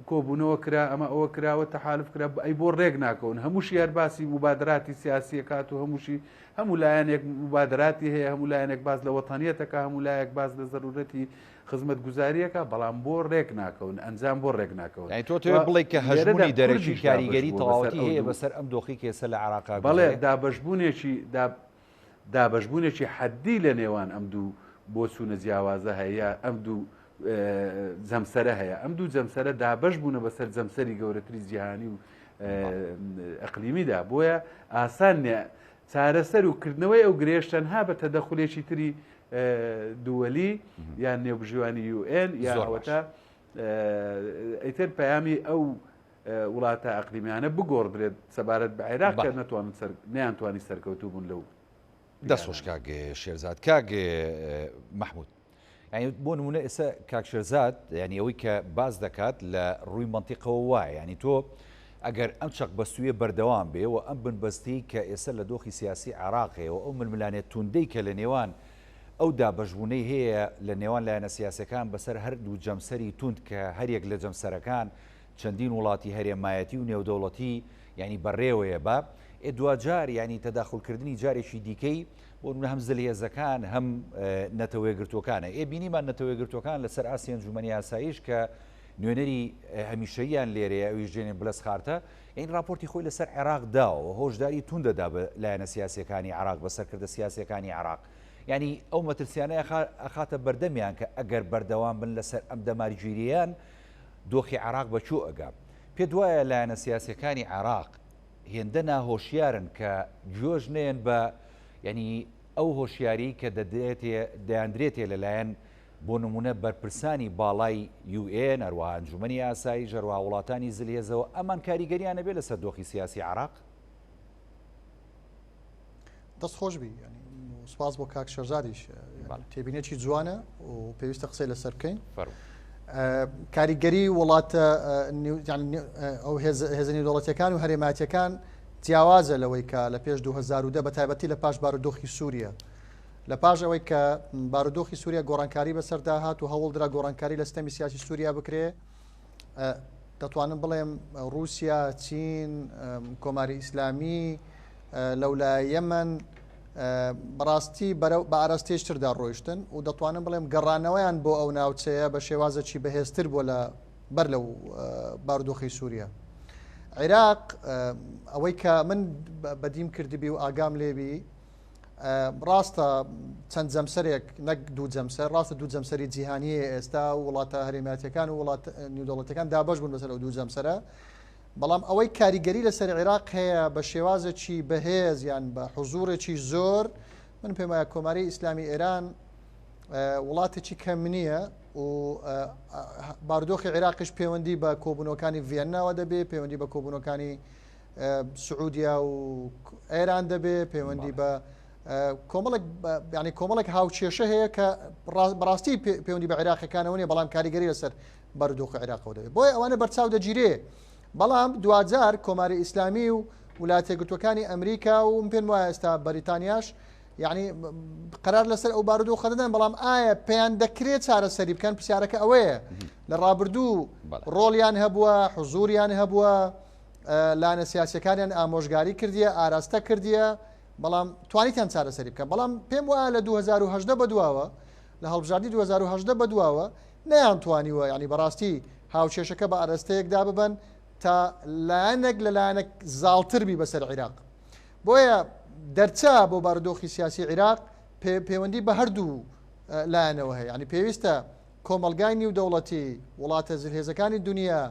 C: کۆبوونەوە کرا ئەمە ئەوە کراوە تەحالف کرا ئەی بۆ ڕێک ناکەون هەمووشی هەر باسی مبادراتی سیاسیە کات و هەمووشی هەموو لایەنێک مبادراتی هەیە هەموو لایەنێک باس لە وەتەنیەتەکە هەموو لایەک باس لە زەرورەتی خزمەتگوزاریەکە بەڵام بۆ ڕێک ناکەون ئەنجام بۆ ڕێک ناکەون.
A: یانی تۆ تەوێ بڵێی کە هەژموونی دەرەکی کاریگەری تەواوەتی هەیە بەسەر ئەم دۆخەی کە ئێستا لە عێراقا
C: بەڵێ دابەشبوونێکی دابەشبوونێکی حەدی لە نێوان ئەم دوو بۆچوونە جیاوازە هەیە ئەم دوو جەمسەرە هەیە ئەم دوو جەمسەرە دابەش بوونە بەسەر جەمسەری گەورەتری جیهانی و ئەقلیمیدا بۆیە ئاسان نییە. چارەسەر و کردنەوەی ئەو گرێش تەنها بە تەدەخولێکی تری دووەلی یان نێوبژیوانی UN یا ئەوەتا ئیتر پەیامی ئەو وڵاتە ئەقلیمیانە بگۆڕدرێت سەبارەت بە عێراق کە نەتوانن نەیانتوانی سەرکەوتوو بوون لەو
A: دەست خۆش کاک شێرزاد. کاک مەحمود یعنی بۆ نمونە ئێستا کاک شێرزاد یعنی ئەوەی کە باس دەکات لە ڕووی مەنتیقەوە وایە یعنی تۆ ئەگەر ئەم چەق بەستوویە بەردەوام بێ و ئەم بنبەستی کە ئێستا لە دۆخی سیاسی عێراق هەیە و ئەو ململانێ توندەی کە لە نێوان ئەو دابەشبوونەی هەیە لە نێوان لایەنە سیاسەکان بەسەر هەردوو جەمسەری توند کە هەریەک لە جەمسەرەکان چەندین وڵاتی هەرێمایەتی و نێودەوڵەتی یانی بەڕێوەیە بە ئێ دواجار یانی تەداخولکردنی جارێکی دیکەی بۆ نمونە هەم زلهێزەکان هەم نەتەوەیەکگرتووەکانە ئێ بینیمان نەتەوەیەکگرتووەکان لەسەر ئاستی ئەنجومەنی ئاسایش کە نوێنەری هەمیشەییان لێرەیە ئەویش جێنێن بلەسخارتە یانی راپۆرتی خۆی لەسەر عێراق داوە هۆشداری توندە دا بە لایەنە سیاسیەکانی عێراق بە سەرکردە سیاسیەکانی عێراق یانی ئەو مەترسیانە ئەخاتە بەردەمیان کە ئەگەر بەردەوام بن لەسەر ئەم دەمارگیرییان دۆخی عێراق بە کوێ ئەگا؟ پێت وایە لایەنە سیاسیەکانی عێراق هێندە ناهۆشیارن کە گوێش نەیەن بە یعنی ئەو هۆشیاری کە دەدرێتێ دەیاندرێتێ لەلایەن بۆ نمونە بەرپرسانی باڵای UN هەروەها ئەنجومەنی ئاسایش هەروەها وڵاتانی زلهێزەوە ئەمان کاریگەریان نەبێ لەسەر دۆخی سیاسی عێراق؟
B: دەست خۆش بی سپاس بۆ کاک شەرزادیش تێبینێکی جوانە و پێویستە قسەی لەسەر بکەین کاریگەری وڵاتە ئەو هێزە نێودەوڵەتەکان و هەرێماتەکان جیاوازە لەوەی کە لە پێش 2010 بە تایبەتی لە پاش بارودۆخی سووریە لە پاش ئەوەی کە بارودۆخی سووریا گۆڕانکاری بەسەردا هات و هەوڵدرا گۆڕانکاری لە ستەمی سیاسی سووریا بکرێ دەتوانم بڵێم رووسیا، چین، کۆماری ئیسلامی، لەولا یەمەن بەڕاستی بە ئاراستەیەکی تردا ڕۆیشتن و دەتوانم بڵێم گەڕانەوەیان بۆ ئەو ناوچەیە بە شێوازێکی بەهێزتر بووە لە بەر لەو بارودۆخی سووریا. عێراق ئەوەی کە من بەدیم کردبی و ئاگام لێبی ڕاستە چەند جەمسەرێک نەک دوو جەمسەر ڕاستە دوو جەمسەری جیهانیە ئێستا و وڵاتە هەرێماتیەکان و وڵات نیودەوڵەتەکان دابەش بوون بەسەر ئەو دوو جەمسەرە بەڵام ئەوەی کاریگەری لەسەر عێراق هەیە بە شێوازێکی بەهێز یان بە حزوڕێکی زۆر من پێم وایە کۆماری ئیسلامی ئێران وڵاتێکی کەم نییە و بارودۆخی عێراقیش پەیوەندی بە کۆبوونەوەکانی ڤیەنناوە دەبێ پەیوەندی بە کۆبوونەکانی سعودیا و ئێران دەبێ پەیوەندی بە کۆمەڵێک ینی کۆمەڵێک هاوکێشە هەیە کە بەڕاستی پەیوەندی بە عێراقەکانەوە نیە بەڵام کاریگەری لەسەر بارودۆخی عێراقەوە دەبێت بۆیە ئەوانە بەرچاو دەگیرێ بەڵام دواجار کۆماری ئیسلامی و وڵاتە یەکگرتووەکانی ئەمریکا و پێم وایە ئێستا بەریتانیاش یعنی قرار لەسەر ئەو بارودۆخە دەدەن بەڵام ئایا پێیان دەکرێت چارەسەری بکەن پرسیارەکە ئەوەیە لە ڕابردوو ڕۆڵیان هەبووە حزوریان هەبووە لایەنە سیاسیەکانیان ئامۆژگاری کردیە ئاراستە کردیە بەڵام توانیتان چارەسەری بکەن بەڵام پێم وایە لە 2010 بەدواوە لە هەڵبژاردنی 2010 بەدواوە نەیان توانیوە ینی بەڕاستی هاوکێشەکە بە ئارەستەیەکدا ببن تا لایەنێک لە لایەنێک زاڵتر بی بەسەر عیراق بۆیە دەرچە بۆ بارودۆخی سیاسی عیراق پەیوەندی بە هەردوو لایەنەوە هەیە ینی پێویستە کۆمەلگای نیودەوڵەتی وڵاتە زلهێزەکانی دنیا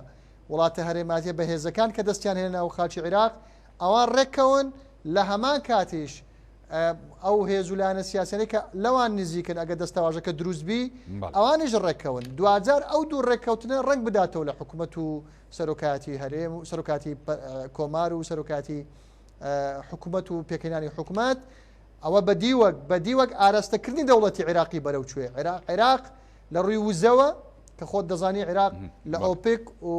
B: وڵاتە هەرێماتیە بەهێزەکان کە دەستیان هەیە ناو خاکی عیراق ئەوان ڕێککەون لە هەمان کاتیش ئەو هێز و لایەنە سیاسیانەی کە لەوان نزیکن ئەگەر دەستەواژەکە دروست بی ئەوانیش ڕێککەون دواجار ئەو دوو ڕێککەوتنە ڕنگ بداتەوە لە حکوومەت و سەرۆکاتی هەرێم و سەرۆکاتی کۆمار و سەرۆکاتی حکوومەت و پێکهێنانی حکوومەت ئەوە بە دیوەک بە دیوەک ئاراستەکردنی دەوڵەتی عێراقی بەرەو کوێ عێراق عێراق لە ڕووی وزەوە کە خۆت دەزانی عێراق لە ئۆپێک و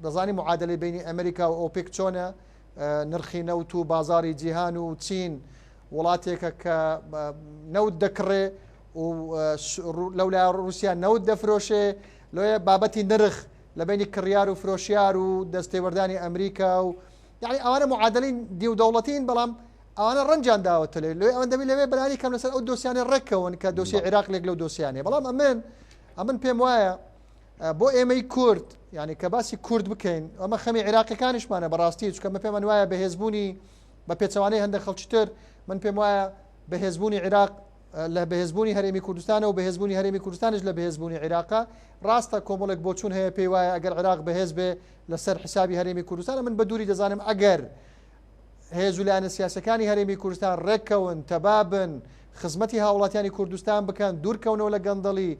B: دەزانی معادلەی بینی ئەمریکا و ئۆپێک چۆنە نرخی نەوت و بازاری جیهان و چین وڵاتێکە کە نەوت دەکڕێ و لەولا رووسیا نەوت دەفرۆشێ لۆیە بابەتی نرخ لە بینی کڕیار و فرۆشیار و دەستێوەردانی ئەمریکا و یعنی ئەوانە معادلەی دیو دەوڵەتین بەڵام ئەوانە ڕەنجیان داوەتە لێ لۆی ئەوەن دەبی لەوێ بەلانی کەم لەسەر ئەو دۆسیانە ڕێککەون کە دۆسی عێراق لێک لەو دۆسیانەیە بەڵام ئەمن ئەمن پێم وایە بۆ ئێمەی کورد یعنی کە باسی کورد بکەین ئەمە خەمی عێراقیەکانیشمانە بەڕاستی چکە من پێمان وایە بەهێزبوونی بە پێچەوانەی هەندێک خەڵکی تر من پێم وایە بەهێزبوونی عێراق لە بەهێزبوونی هەرێمی کوردستانە و بەهێزبوونی هەرێمی کوردستانش لە بەهێزبوونی عێراقە ڕاستە کۆمەڵێک بۆچوون هەیە پێی وایە ئەگەر عێراق بەهێز بێ لەسەر حسابی هەرێمی کوردستانە من بە دووری دەزانم ئەگەر. هێز و لایەنە سیاسەکانی هەرێمی کوردستان ڕێککەون، تەبا بن، خزمەتی هاوڵاتیانی کوردستان بکەن، دوورکەونەوە لە گەندەڵی،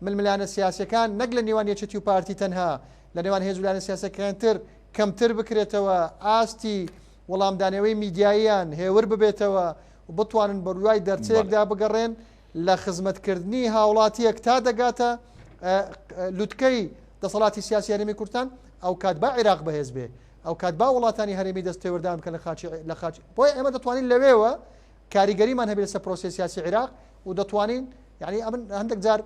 B: ململانە سیاسەکان نەک لە نێوان یەکێتی و پارتی تەنها، لە نێوان هێز و لایەنە سیاسەکان تر کەمتر بکرێتەوە، ئاستی وەڵامدانەوەی میدیاییان هێور ببێتەوە و بتوانن بەدوای دەرچەیەکدا بگەڕێن لە خزمەتکردنی هاوڵاتیەک تا دەگاتە لوتکەی دەسەڵاتی سیاسی هەرێمی کوردستان، ئەوکات با عێراق بەهێز بێ، ئەوکات با وڵاتانی هەرێمی دەست تێوەردان بکەن لە خاکی لە خاکی بۆیە ئێمە دەتوانین لەوێوە کاریگەریمان هەبێت لەسەر پرۆسەی سیاسی عێراق و دەتوانین یعنی ئەمن هەندێک جار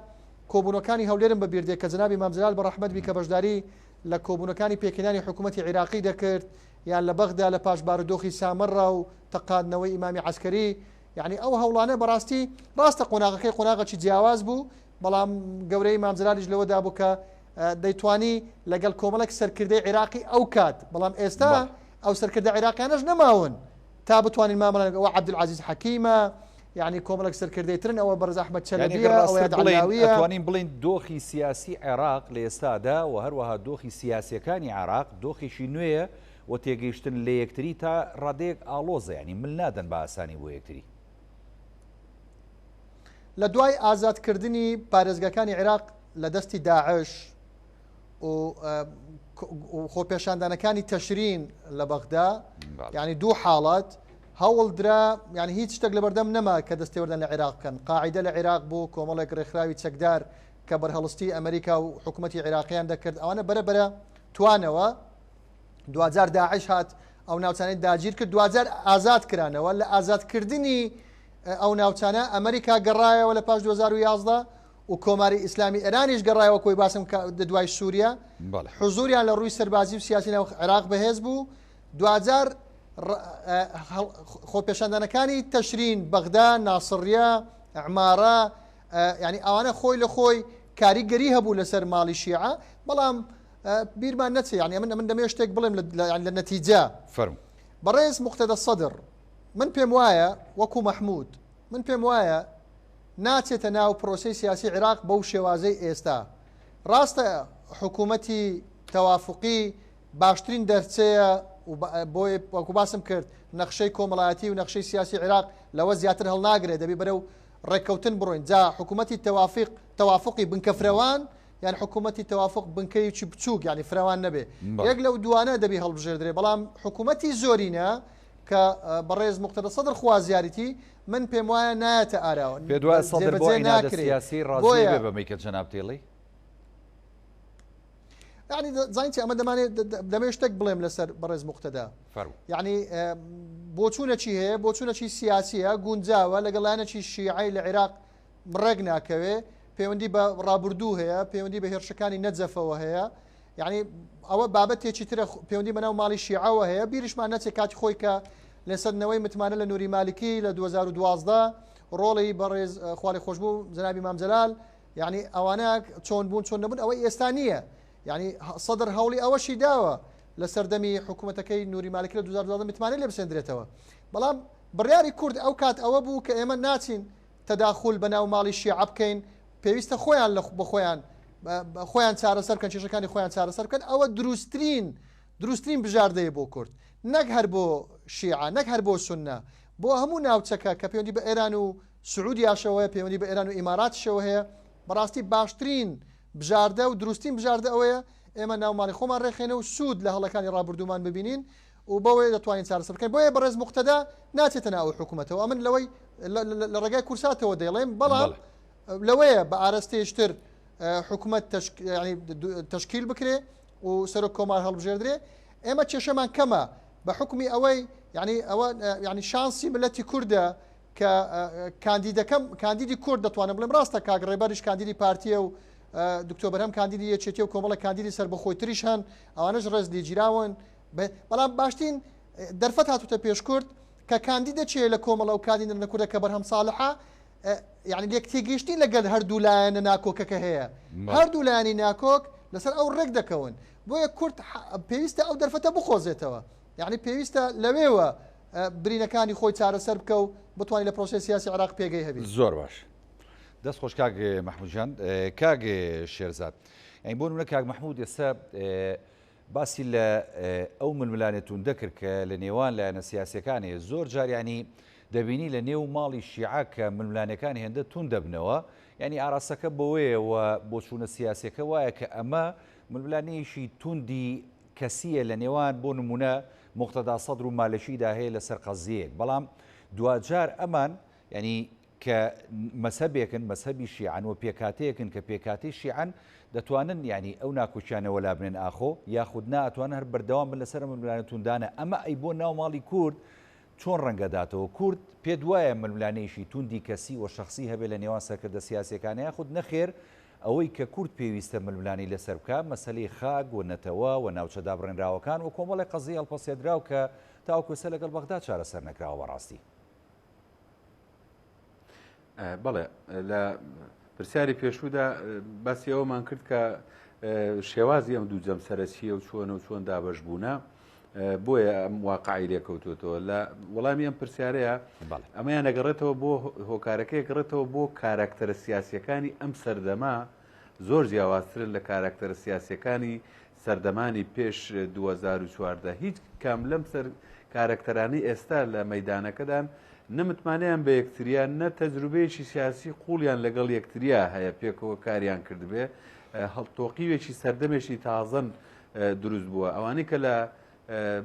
B: کۆبوونەکانی هەولێرم بەبیر دێ کە جەنابی مام جەلال بە ڕەحمەت بی کە بەشداری لە کۆبوونەکانی پێکهێنانی حکوومەتی عێراقی دەکرد یان لە بەغدا لە پاش بارودۆخی سامەڕا و تەقاندنەوەی ئیمامی عەسکەری یعنی ئەو هەوڵانە بەڕاستی ڕاستە قۆناغەکەی قۆناغەکی جیاواز بوو بەڵام گەورەی مام جەلالیش لەوەدا بوو کە دەیتوانی لەگەڵ کۆمەڵێک سەرکردەی عێراقی ئەو کات، بەڵام ئێستا ئەو سەرکردە عێراقیانەش نەماون تا بتوانین مامەڵە ئەوە عەبدولعەزیز حەکیمە، یعنی کۆمەڵێک سەرکردەی ترن، ئەوە بەڕێز ئەحمەد چەلەبیە، ئەوە یاد عەلاویە.
A: ئەتوانین بڵێین دۆخی سیاسی عێراق لە ئێستادا و هەروەها دۆخی سیاسیەکانی عێراق دۆخێکی نوێیە و تێگەیشتن لە یەکتری تا ڕادەیەک ئاڵۆزە، یعنی مل نادەن بە ئاسانی بۆ یەکتری.
B: لە دوای ئازادکردنی پارێزگاکانی عێراق لە دەستی داعش و خۆپێشاندانەکانی تەشرین لە بەغدا یعنی دوو حاڵەت هەوڵدرا یعنی هیچ شتێک لەبەردەم نەما کە دەستێوەردان لە عێراق بکەن قاعدە لە عێراق بوو کۆمەڵێک ڕێکخراوی چەکدار کە بەرهەڵستی ئەمریکا و حکوومەتتی عێراقیان دەکرد ئەوانە بەرە بەرە توانەوە دواجار داعش هات ئەو ناوچانەی داگیر کرد دواجار ئازاد کرانەوە لە ئازادکردنی ئەو ناوچانە ئەمریکا گەڕایەوە لە پاش 2011 و کۆماری ئیسلامی ئێرانیش گەڕایەوە کۆی باسم کە دوای سووریا حزوریان لە ڕووی سەربازی و سیاسی ناو عێراق بەهێز بوو دواجار خۆپێشاندانەکانی تەشرین بەغدا ناسڕیە عمارە ینی ئەوانە خۆی لە خۆی کاریگەری هەبوو لەسەر ماڵی شیعە بەڵام بیرمان نەچێ یعنی من من دەمەوێت شتێک بڵێم لە نەتیجە
A: فەرموو.
B: بەڕێز موقتەدا سەدر من پێم وایە وەکو مەحمود من پێم وایە ناچێتە ناو پرۆسەی سیاسی عێراق بەو شێوازەی ئێستا ڕاستە حکوومەتی تەوافقی باشترین دەرچەیە و بۆیە وەکو باسم کرد نەخشەی کۆمەڵایەتی و نەخشەی سیاسی عێراق لەوە زیاتر هەڵناگرێت دەبی بەرەو ڕێککەوتن بڕۆین جا حکوومەتی تەوافق تەوافقی بنکەفرەوان یان حکوومەتی تەوافق بنکەیەکی بچووک یانی فرەوان نەبێ یەک لەو دوانە دەبی هەڵبژێردرێ بەڵام حکوومەتی زۆرینە کە بەڕێز مقتەدا سەدر خوازیاریتی من پێم وایە نایەتە ئاراوە
A: پێ دوای سەدر بۆ عینادە سیاسی ڕازی بێ بەمەی کە جەناب تێڵی
B: یعنی زانین چی ئەمە دەمانێت دەمێ شتێک بڵێم لەسەر بەڕێز مقتەدا یعنی بۆچوونەکی هەیە بۆچوونەکی سیاسیە گونجاوە لەگەڵ لایەنێکی شیعی لە عێراق ڕێک ناکەوێ، پەیوەندی بە ڕابردوو هەیە، پەیوەندی بە هێرشەکانی نەجەفەوە هەیە، یعنی ئەوە بابەتێکی ترە پەیوەندی بەناو ماڵی شیعەوە هەیە، بیریشمان نەچێت کاتی خۆی کە لەسەندنەوەی متمانە لە نوری مالکی لە 2012 ڕۆڵی بەڕێز خوالی خۆشبوو جەنابی مام جەلال یعنی ئەوانە چۆن بوون چۆن نەبوون ئەوەی ئێستا نییە یعنی سەدر هەوڵی ئەوەشی داوە لە سەردەمی حکوومەتەکەی نوری مالکی لە 2012 متمانەی لێ بسێندرێتەوە بەڵام بڕیاری کورد ئەو کات ئەوە بوو کە ئێمە ناچین تەداخول بەناو ماڵی شیعە بکەین پێویستە خۆیان لە بەخۆیان خۆیان چارەسەر بکەن کێشەکانی خۆیان چارەسەر بکەن ئەوە دروستترین دروستترین بژاردەیە بۆ کورد نەک هەر بۆ شیعە نەک هەر بۆ سوننە بۆ هەموو ناوچەکە کە پەیوەندی بە ئێران و سعودیاشەوە هەیە پەیوەندی بە ئێران و ئیماراتیشەوە هەیە بەڕاستی باشترین بژاردە و دروستترین بژاردە ئەوەیە ئێمە ناو ماڵی خۆمان ڕێکخێنە و سوود لە هەڵەکانی ڕابردوومان ببینین و بەوەیە دەتوانین چارەسەر بکەین بۆیە بەڕێز موقتەدا ناچێتە ناو ئەو حکوومەتەوە ئەمن لەوەی لە ڕێگای کورساتەوە دەیڵێم بەڵام لەوەیە بە ئارەستەیەشتر حکوومەت تشکیل بکرێ و سەرۆک کۆمار هەڵبژێردرێ ئێمە کێشەمان کەمە بە حکومی ئەوەی یعنی ئەوە یعنی شانسی ملەتی کوردە کە کاندیدەکەم کاندیدی کورد دەتوانم بڵێم ڕاستە کاک ڕێبەریش کاندیدی پارتیە و دکتۆر بەرهەم کاندیدی یەکێتی و کۆمەڵە کاندیدی سەربەخۆی تریش هەن ئەوانەش ڕێز لێگیراون بەڵام باشترین دەرفەت هاتوتە پێش کورد کە کاندیدە چێ لە کۆمەڵە و کاندیدە لە کوردە کە بەرهەم ساڵحە یعنی لێک تێگەیشتنی لەگەل هەردوو لایەنە ناکۆکەکە هەیە هەردوو لایەنی ناکۆک لەسەر ئەو ڕێک دەکەون بۆیە کورد پێویستە ئەو دەرفەتە بخۆزێتەوە یعنی پێویستە لەوێوە برینەکانی خۆی چارەسەر بکە و بتوانێت لە پرۆسەی سیاسی عێراق پێگەی هەبێت.
A: زۆر باش دەست خۆش کاک مەحمود جان کاک شێرزاد ئەین بۆ نمونە کاک مەحمود ئێستا. باسی لە ئەو ململانێ توندە کرد کە لە نێوان لایەنە سیاسیەکان هەیە زۆر جار یانی دەبینی لە نێو ماڵی شیعە کە ململانێکان هێندە توند دەبنەوە یانی ئاراستەکە بەوەیە و بۆچوونە سیاسیەکە وایە کە ئەمە ململانێیەکی توندی کەسیە لە نێوان بۆ نمونە موقتەدا سەدر و مالکیدا هەیە لەسەر قەزیەیەک بەڵام دواجار ئەمان یانی کە مەزهەبێکن، مەزهەبی شیعەن و پێکهاتەیەکن کە پێکهاتەی شیعەن، دەتوانن یانی ئەو ناکۆکیانە وەلابنێن ئاخۆ، یاخود نا ئەتوانن هەر بەردەوام بن لەسەر ئەم ململانێ توندانە، ئەمە ئەی بۆ ناو ماڵی کورد چۆن ڕەنگەداتەوە؟ کورد پێت وایە ململانێیەکی توندی کەسی و شەخسی هەبێ لە نێوان سەرکردە سیاسیەکان یاخود نەخێر ئەوەی کە کورد پێویستە ململانێی لەسەر بکا مەسەلەی خاک و نەتەوە و ناوچە دابڕێنراوەکان و کۆمەڵێک قەزیەی هەڵپەسێردراو کە تاوەکو ئێستا لەگەڵ بەغدا چارەسەر نەکراوە بەڕاستی؟
C: بەڵێ لە پرسیاری پێشوودا باسی ئەوەمان کرد کە شێوازی ئەم دوو جەمسەرە چییە و چۆنە و چۆن دابەش بوونە بۆیە ئەم واقعی لێکەوتوێتەوە لە وەڵامی ئەم پرسیارەیە ئەمەیان نەگەڕێتەوە بۆ هۆکارەکەی گەڕێتەوە بۆ کاراکتەرە سیاسیەکانی ئەم سەردەمە زۆر جیاوازترن لە کاراکتەرە سیاسیەکانی سەردەمانی پێش 2014. هیچ کام لەم سەر کارەکتەرانەی ئێستا لە مەیدانەکەدان نە متمانەیان بە یەکتریە، نە تەجروبەیەکی سیاسی قوڵیان لەگەڵ یەکتریا هەیە پێکەوە کاریان کردبێ، هەڵتۆقیوێکی سەردەمێکی تازەن دروست بووە. ئەوانەی کە لە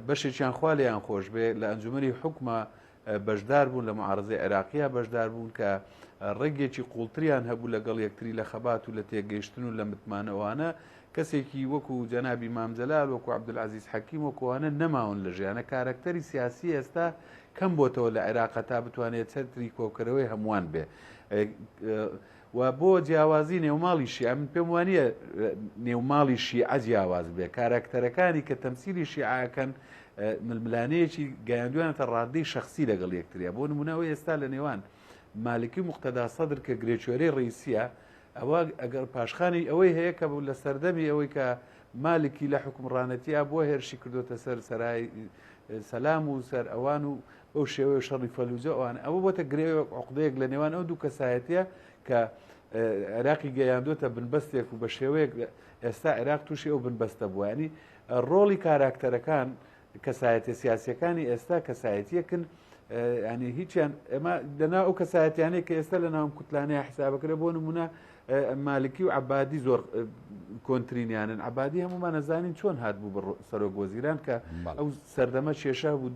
C: بەشێکیان خوا لێیان خۆش بێ لە ئەنجومەنی حوکمە بەشدار بوون لە معارزەی عێراقییا بەشدار بوون کە ڕەگێکی قوڵتریان هەبوو لەگەڵ یەکتری لە خەبات و لە تێگەیشتن و لە متمانە ئەوانە کەسێکی وەکو جەنابی مام جەلال وەکو عەبدولعەزیز حەکیم وەکو ئەوانە نەماون لە ژیانە کارەکتەری سیاسی ئێستا کەم بۆتەوە لە عێراق تا بتوانێت چەتری کۆکەرەوەی هەمووان بێ و بۆ جیاوازی نێوماڵی شیعە من پێم وانییە نێوماڵی شیعە جیاواز بێ کاراکتەرەکانی کە تەمسیلی شیعەکەن ململانەیەکی گەیاندویانەتە ڕادەی شخصی لەگەڵ یەکتریا بۆ نمونەوە ئێستا لە نێوان مالکی و مقتەدا سەدر کە گرێچوێرەی ڕئیسیە ئەوە ئەگەر پاشخانی ئەوەی هەیە کە لە سەردەمی ئەوەی کە مالکی لە حکومڕانەتیا بۆ هێرشی کردوتە سەر سەرای سەلام و سەر ئەوان و بەو شێوەیە شەڕی فەلوجە ئەوان ئەوە بۆتە گرێ عقدەیەک لە نێوان ئەو دوو کەسایەتیە کە عێراقی گەیاندوتە بنبەستێک و بە شێوەیەک ئێستا عێراق تووشی ئەو بنبەستە بووە ینی ڕۆڵی کاراکتەرەکان کەسایەتە سیاسەکانی ئێستا کەسایەتیەکن ینی هیچیان ئێمە لەنا ئەو کەسایەتیانەی کە ئێستا لە ناوم کوتلانەیە حسابەکرێ بۆ نمونە مالکی و عبادی زۆر کۆنترینیانن عبادی هەمومان نەزانین چۆن هات بوو بە سەرۆک وەزیران کە ئەو سەردەمە کێشە بوو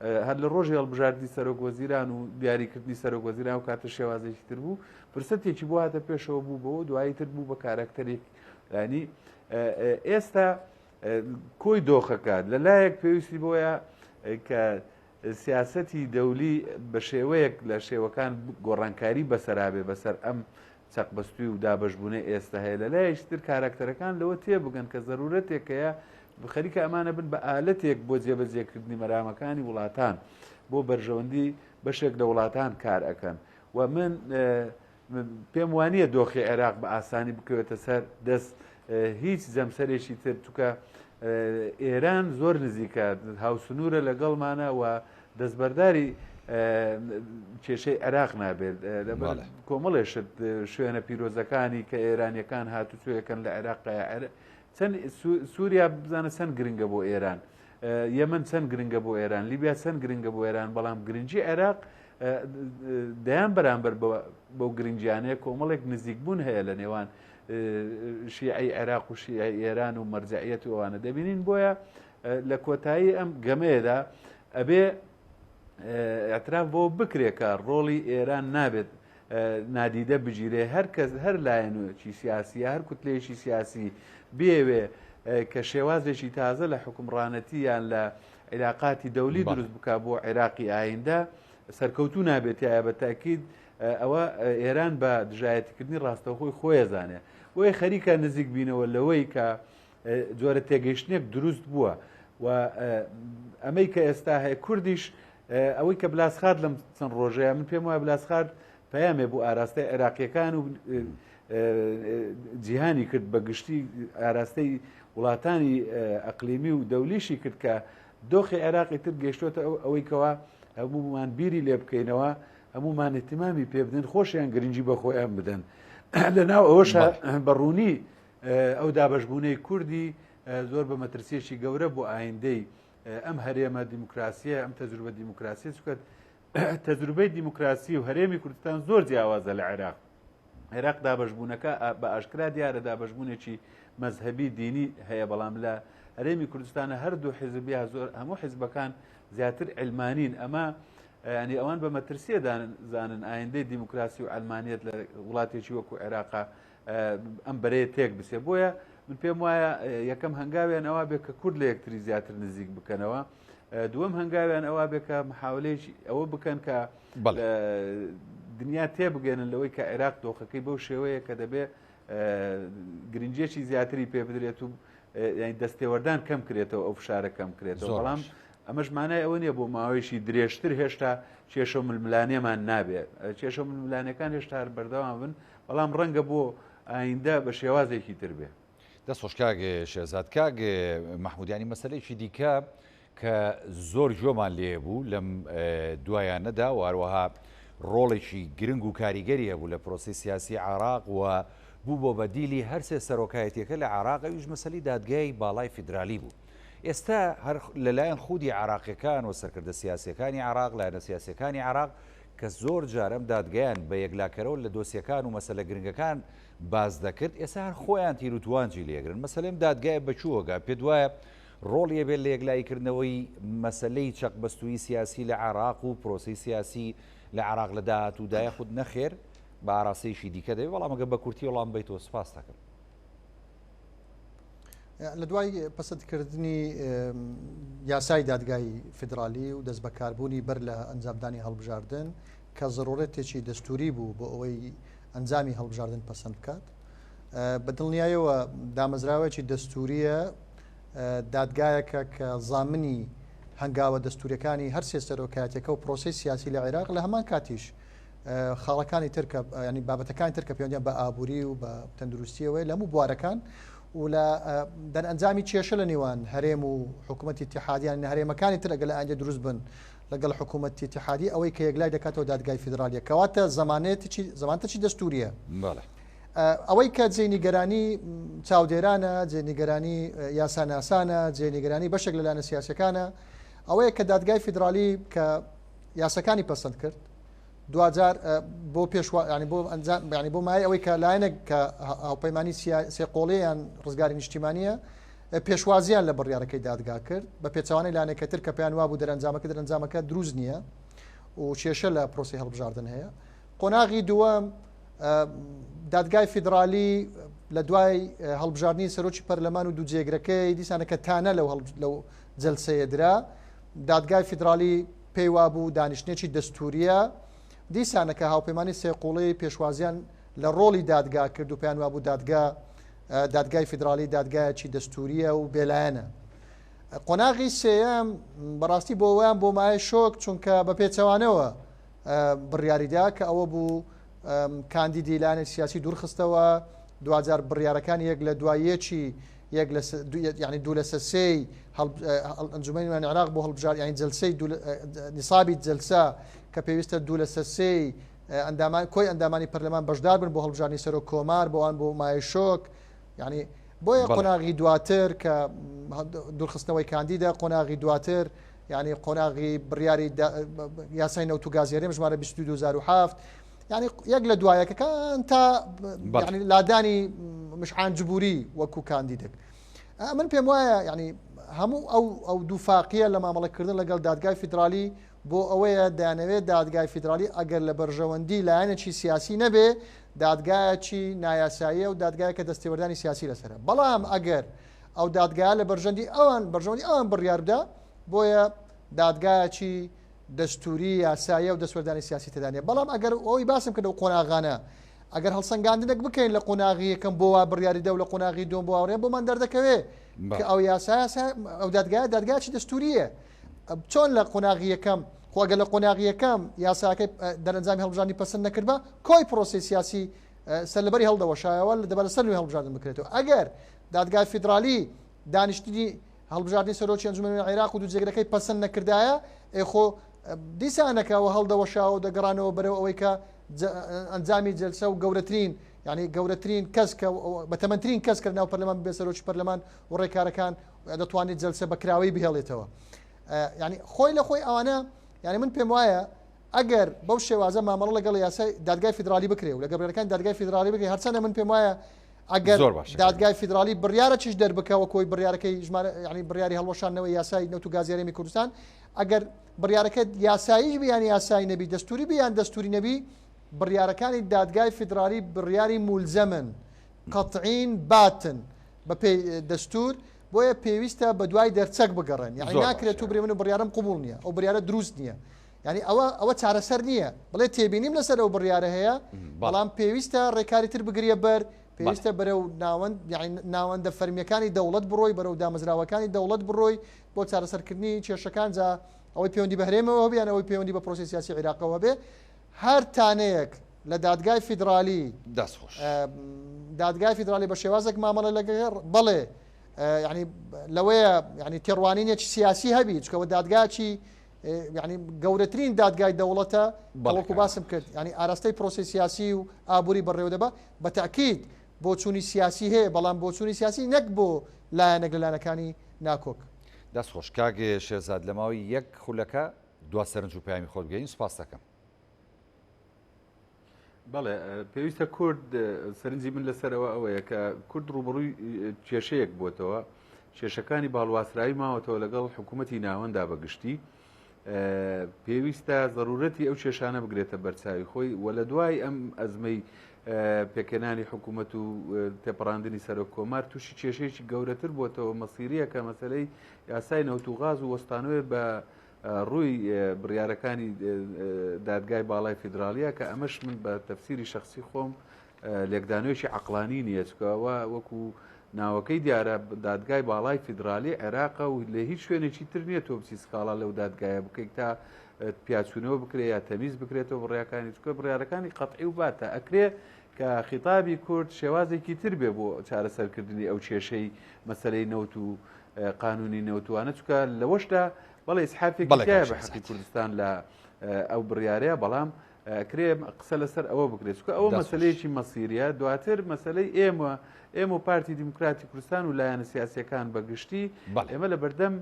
C: هەر لە ڕۆژی هەڵبژاردنی سەرۆک وەزیران و دیاریکردنی سەرۆک وەزیران و کاتە شێوازێکی تر بوو فرسەتێکی بۆ هاتە پێشەوە بوو بەوە دوایی تر بوو بە کارەکتەرێک ینی ئێستا کۆی دۆخەکە لەلایەک پێویستی بۆیە کە سیاسەتی دەولی بە شێوەیەک لە شێوەکان گۆڕانکاری بەسەرابێ بەسەر ئەم چەقبەستووی و دابەشبوونەی ئێستا هەیە، لە لایەکی تر کاراکتەرەکان لەوە تێبگەن کە زەرورەتێک هەیە خەریکە ئەمانە بن بە ئالەتێک بۆ جێبەجێکردنی مەرامەکانی وڵاتان بۆ بەرژەوەندی بەشێک لە وڵاتان کار ئەکەن و من پێم وانییە دۆخی عێراق بە ئاسانی بکەوێتە سەر دەست هیچ جەمسەرێکی تر چونکە ئێران زۆر نزیکە هاوسنوورە لەگەڵمانە و دەستبەرداری کێشەی عێراق نابێت لەبەر کۆمەڵێ شت شوێنە پیرۆزەکانی کە ئێرانیەکان هاتوچۆیەکەن لە عێراق چەند سووریا بزانە چەند گرنگە بۆ ئێران یەمن چەند گرنگە بۆ ئێران لیبیا چەند گرنگە بۆ ئێران بەڵام گرنگی عێراق دەیان بەرامبەر بەو گرنگیانەیە کۆمەڵێک نزیکبوون هەیە لە نێوان شیعی عێراق و شیعی ئێران و مەرجعیەت و ئەوانە دەبینین بۆیە لە کۆتایی ئەم گەمەیەدا ئەبێ اعتراف بۆ بکرێ کە ڕۆڵی ئێران نابێت نادیدە بگیرێ هەر کەس هەر لایەنێکی سیاسی هەر کوتلەیەکی سیاسی بێوێ کە شێوازێکی تازە لە حکومڕانەتی یان لە عیلاقاتی دەولی دروست بک بۆ عێراقی ئایندە سەرکەوتو نابێت تایە بە تاکید ئەوە ئێران بە دژایەتیکردنی ڕاستەوخۆی خۆیەزانێ بۆیە خەریکە نزیک بینەوە لەوەی کە جۆرە تێگەیشتنێک دروست بووە و ئەمەی کە ئێستا هەیە کوردیش ئەوەی کە بلاسخارت لەم چەند ڕۆژەیە من پێم وایە بلاسخارت پەیامێ بوو ئاراستەی عێراقیەکان و جیهانی کرد بە گشتی ئاراستەی وڵاتانی ئەقلیمی و دەولیشی کرد کە دۆخی عێراقی تر گەیشتۆتە ئەوەی کەوا هەموومان بیری لێ بکەینەوە هەموومان اهتمامی پێ بدەن خۆشیان گرنگی بە خۆیان بدەن لەناو ئەوەش بەڕوونی ئەو دابەشبوونەی کوردی زۆر بە مەترسیەکی گەورە بۆ ئایندەی ئەم هەرێمە دیموکراسیە ئەم تەجروبە دیموکراسیە چونکە تەجروبەی دیموکراسی و هەرێمی کوردستان زۆر جیاوازە لە عێراق عێراق دابەشبوونەکە بە ئاشکرا دیارە دابەشبوونێکی مەزهەبی دینی هەیە بەڵام لە هەرێمی کوردستانە هەردوو حیزب یا زۆر هەموو حیزبەکان زیاتر علمانین ئەمە ینی ئەوان بە مەترسیە زانن ئایندەی دیموکراسی و ئەلمانیت لە وڵاتێکی وەکو عێراقا ئەم بەرەیە تێک بچێ بۆیە من پێم وایە یەکەم هەنگاویان ئەوە بێ کە کورد لە یەکتری زیاتر نزیک بکەنەوە دووەم هەنگاویان ئەوە بێ کە محاولەیەکی ئەوە بکەن کە دنیا تێبگەێنن لەوەی کە عێراق دۆخەکەی بەو شێوەیە کە دەبێ گرنگیەکی زیاتری پێ بدرێت و دەستێوەردان کەم کرێتەوە ئەو فشارە کەم کرێتەوە بەڵام ئەمەش مانای ئەوە نییە بۆ ماوەیەکی درێژتر هێشتا کێشە و ململانێمان نابێت کێشە و ململانەکان هێشتا هەر بەردەوام بن بەڵام ڕەنگە بۆ ئایندە بە شێوازێکی تر بێ.
A: دەست خۆش کاک شێرزاد. کاک مەحمود یانی مەسەلەیەکی دیکە کە زۆر گوێمان لێ بوو لەم دوایانەدا و هەروەها ڕۆڵێکی گرنگ و کاریگەری هەبوو لە پرۆسەی سیاسی عێراق و بوو بۆ بەدیلی هەرسێ سەرۆکایەتیەکە لە عێراق ئەویش مەسەلی دادگای باڵای فیدرالی بوو. ئێستا هەر لەلایەن خودی عێراقیەکان و سەرکردە سیاسیەکانی عێراق لایەنە سیاسیەکانی عێراق کە زۆر جار ئەم دادگایان بە یەکلاکەرەوە لە دۆسیەکان و مەسەلە گرنگەکان باس دەکرد، ئێستا هەر خۆیان تیر و توانجی لێگرن. مەسەلەی ئەم دادگایە بە کوێوە گا؟ پێت وایە ڕۆڵی هەبێت لە یەکلاییکردنەوەی مەسەلەی چەقبەستوویی سیاسی لە عێراق و پرۆسەی سیاسی لە عێراق لە داهاتوودا یاخود نەخێر بە ئاراستەیەکی دیکە دەبێت؟ بەڵام ئەگەر بە کورتی وەڵام بەیتەوە سوپاست دەکەم.
B: لە دوای پەسەندکردنی یاسای دادگای فیدرالی و دەستبەکاربوونی بەر لە ئەنجامدانی هەڵبژاردن کە زەرورەتێکی دەستوری بوو بۆ ئەوەی ئەنجامی هەڵبژاردن پەسەند بکات بە دڵنیایەوە دامەزراوەیەکی دەستوریە دادگایەکە کە زامنی هەنگاوە دەستوریەکانی هەر سێ سەرۆکایەتەکە و پرۆسی سیاسی لە عێراق لە هەمان کاتیش خاڵەکانی تر کە ینی بابەتەکانی تر کە پەیوەندیان بە ئابووری و بە تەندروستیەوەی لە هەموو بوارەکان و لە دەرئەنجامی کێشە لە نێوان هەرێم و حکوومەتی اتحادیان هەرێمەکانی تر ئەگەر لە ئایندە دروست بن لەگەڵ حکوومەتی اتحادی ئەوەی کە یەکلای دەکاتەوە دادگای فیدرالیە کەواتە زمانێتی زمانتەچی دەستوریە ئەوەی کە جێ نیگەرانی چاودێرانە جێ نیگەرانی یاساناسانە جێ نیگەرانی بەشێک لە لایەنە سیاسەکانە ئەوەیە کە دادگای فیدرالی کە یاسەکانی پەسەند کرد دواجار بۆ پێشوا ینی بۆ ئەنجام ینی بۆ مای ئەوەی کە لایەنێک کە هاوپەیمانی سێقۆڵی یان ڕزگاری نیشتیمانیە پێشوازیان لە بڕیارەکەی دادگا کرد بە پێچوانەی لایەنێکە تر کە پێیان وابوو دەرەنجامەکە دەرەنجامەکە دروست نییە و کێشە لە پرۆسی هەڵبژاردن هەیە قۆناغی دووەم دادگای فیدرالی لە دوای هەڵبژاردننی سەرۆکی پەرلەمان و دوو جێگرەکەی دیسانەکە تانە لەو لەو جلسەیە درا دادگای فیدرالی پێی وابوو دانیشتنێکی دەستوورییە، دیسانەکە هاوپەیمانی سێقۆڵی پێشوازیان لە ڕۆڵی دادگا کرد و پێیان وابوو دادگا دادگای فیدراڵی دادگایەکی دەستوورییە و بێلایەنە. قۆناغی سێیەم بەڕاستی بۆ ویان بۆ مایە شۆک چونکە بە پێچەوانەوە بڕیاریدا کە ئەوە بوو کاندیدی لایەنێک سیاسی دوورخستەوە دواجار بڕیارەکانی یەک لە دوای یەکی یەک لە یعنی دوو لەسەر سێی ئەنجومەنی نوێنەرانی عێراق بۆ هەڵبژار یعنی جلسەی نیسابی جلسە کە پێویستە دوو لەسەر سێی ئەندامان کۆی ئەندامانی پەرلەمان بەشدار بن بۆ هەڵبژاردنی سەرۆک کۆمار بۆوان بۆ مایە شۆک یعنی بۆیە قۆناغی دواتر کە دوورخستنەوەی کاندیدە قۆناغی دواتر یعنی قۆناغی بڕیاری یاسای نەوت و گازی هەرێم ژمارە 2007 یعنی یەک لە دوایەکەکان تا لادانی مشعان جبوری وەکو کاندیدێک من پێم وایە یعنی هەموو ئەو ئەو دووفاقیە لە مامەڵەکردن لەگەڵ دادگای فیدرالی بۆ ئەوەیە دەیانەوێت دادگای فیدرالی ئەگەر لە بەرژەوەندی لایەنێکی سیاسی نەبێ دادگایەکی نایاساییە و دادگایەکە دەستێوەردانی سیاسی لەسەرە بەڵام ئەگەر ئەو دادگایە لە بەرژەندی ئەوان بەرژەوەندی ئەوان بڕیار بدا بۆیە دادگایەکی دەستوری یاساییە و دەستوەردانی سیاسی تێدا نیە بەڵام ئەگەر ئەوەی باسم کرد ئەو قۆناغانە ئەگەر هەڵسەنگاندنێک بکەین لە قۆناغی یەکەم بۆ وا بڕیاری دە و لە قۆناغی دووەم بۆ وا بۆمان دەردەکەوێ کە ئەو یاسا ئەو دادگایە دادگایەکی دەستوریە چۆن لە قۆناغی یەکەم خۆ ئەگەر لە قۆناغی یەکەم یاساکەی دەرەنجامی هەڵبژاردنی پەسەند نەکردبا کۆی پرۆسەی سیاسی سەرلەبەری هەڵدەوەشایەوە لە دەبا لەسەر نوێ هەڵبژاردن بکرێتەوە ئەگەر دادگای فیدرالی دانیشتنی هەڵبژاردنی سەرۆکی ئەنجومەنی عێراق و دوو جێگرەکەی پەسەند نەکردایە ئێ خۆ دیسانەکەەوە هەڵدەوەشاوە دەگەڕانەوە بەرەو ئەوەی کە ئەنجامی جلسە و گەورەترین یعنی گەورەترین کەس کە بەتەمەنترین کەس کە ناو پەرلەمان بێ سەرۆکی پەرلەمان و ڕێکارەکان دەتوانێت جەلسە بەکراوەی بهێڵێتەوە یعنی خۆی لە خۆی ئەوانە یعنی من پێم وایە ئەگەر بەو شێوازە مامەڵە لەگەڵ یاسای دادگای فیدرالی بکرێ و لەگەڵ بڕیارەکانی دادگای فیدرالی بکرێ هەرچەندە من پێم وایە ئەگەر دادگای فیدرالی بڕیارە چیش دەربکە وەکۆی بڕیارەکەی ژمارە یعنی بڕیاری هەڵوەشاندنەوەی یاسای نەوت و گازی هەرێمی کوردستان ئەگەر بڕیارەکە یاساییش بیان یاسایی نەبی دەستوری بیان دەستوری نەبی بڕیارەکانی دادگای فیدرالی بڕیاری مولزەمن قەتعین باتن بەپێی دەستور بۆیە پێویستە بە دوای دەرچەک بگەڕێن یعنی ناکرێت تو برێ من و بڕیارم قبول نییە ئەو بڕیارە دروست نییە یانی ئەوە ئەوە چارەسەر نییە بڵێ تێبینیم لەسەر ئەو بڕیارە هەیە بەڵام پێویستە ڕێکاری تر بگریە بەر پێویستە بەرەو ناوەند ناوەندە فەرمیەکانی دەوڵەت بڕۆی بەرەو دامەزراوەکانی دەوڵەت بڕۆی بۆ چارەسەرکردنی کێشەکان جا ئەوەی پەیوەندی بە هەرێمەوە هەبێ یان ئەوەی پەیوەندی بە پرۆسی سیاسی عیراقەوە هەبێ هەر تانەیەک لە دادگای فیدرالی
A: دەست خۆش
B: دادگای فیدرالی بە شێوازێک مامەڵە لەگەڵ بەڵێ یعنی لەوەیە یعنی تێڕوانینێکی سیاسی هەبی چکەوە دادگاکی یانی گەورەترین دادگای دەوڵەتە وەکو باسم کرد ینی ئاراستەی پرۆسی سیاسی و ئابووری بەڕێوە دەبا بە تاکید بۆچوونی سیاسی هەیە بەڵام بۆچوونی سیاسی نەک بۆ لایەنێک لە لایەنەکانی ناکۆک.
A: دەست خۆش کاک شێرزاد لە ماوەی یەک خولەکە دوا سەرنج و پەیامی خۆت بگەین سوپاست دەکەم.
C: بەڵێ پێویستە کورد سەرنجی من لەسەرەوە ئەوەیە کە کورد ڕوبڕووی کێشەیەک بووتەوە کێشەکانی باڵواسراوی ماوەتەوە لەگەڵ حکوومەتی ناوەندا بەگشتی پێویستە ضرورەتی ئەو کێشانە بگرێتە بەرچاوی خۆی و لە دوای ئەم ئەزمەی پێکهێنانی حکوومەت و تێپەڕاندنی سەرۆک کۆمار تووشی کێشەیەکی گەورەتر بووتەوە مەسیریە کە مەسلەی یاسای نەوت و غاز و وەستانەوەی بە ڕووی بڕیارەکانی دادگای باڵای فیدراڵیە کە ئەمەش من بە تەفسیری شخصی خۆم لێکدانەوەیەکی عقلانی نییە چکەوە وەکو ناوەکەی دیارە دادگای باڵای فیدرالی عێراقە و لە هیچ شوێنێکی تر نییە تۆ بچی سکاڵا لەو دادگایە بکەیت تا پیاچوونەوە بکرێ یا تەمیز بکرێتەوە بڕیاکانی چکە بڕیارەکانی قەتعی و باتە ئەکرێ کە خیتابی کورد شێوازێکی تر بێ بۆ چارەسەرکردنی ئەو کێشەی مەسلەی نەوت و قانونی نەوتوانە چکە لەوەشدا بەڵێ ئیسحافێکی تایە بە حەقی کوردستان لە ئەو بڕیارەیە بەڵام کرێ قسە لەسەر ئەوە بکرێت چکە ئەوە مەسلەیەکی مەسیریە دواتر مەسلەی ئێمە ئێمە و پارتی دیموکراتی کوردستان و لایەنە سیاسەکان بەگشتی ئێمە لە بەردەم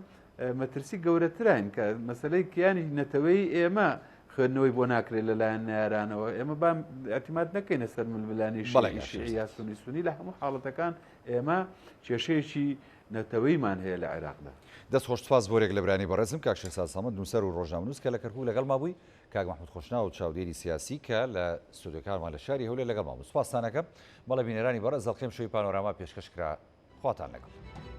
C: مەترسی گەورەتراین کە مەسلەی کیانی نەتەوەی ئێمە خوێندنەوەی بۆ ناکرێت لەلایەن نارانەوە ئێمە با اعتماد نەکەینە سەر ململانی شیعی یا سونی سونی لە هەموو حاڵەتەکان ئێمە کێشەیەکی نەتەوەیمان هەیە لە عێراقدا.
A: دەست خۆش سوپاس بۆ رێک لە برانی بەڕێزم کاک شێرزاد سەمەد نووسەر و ڕۆژنامەنووس کە لە کەرکوک لەگەڵما بووی، کاک مەحمود خۆشناو چاودێری سیاسی کە لە ستۆدیۆکانمان لە شاری هەولێر لەگەڵمان بوو سوپاستان ئەکەم. بەڵێ بینەرانی بەڕێز ئەڵقەی ئەمشەوی پانۆراما پێشکەش کرا خواتان لەگەڵ.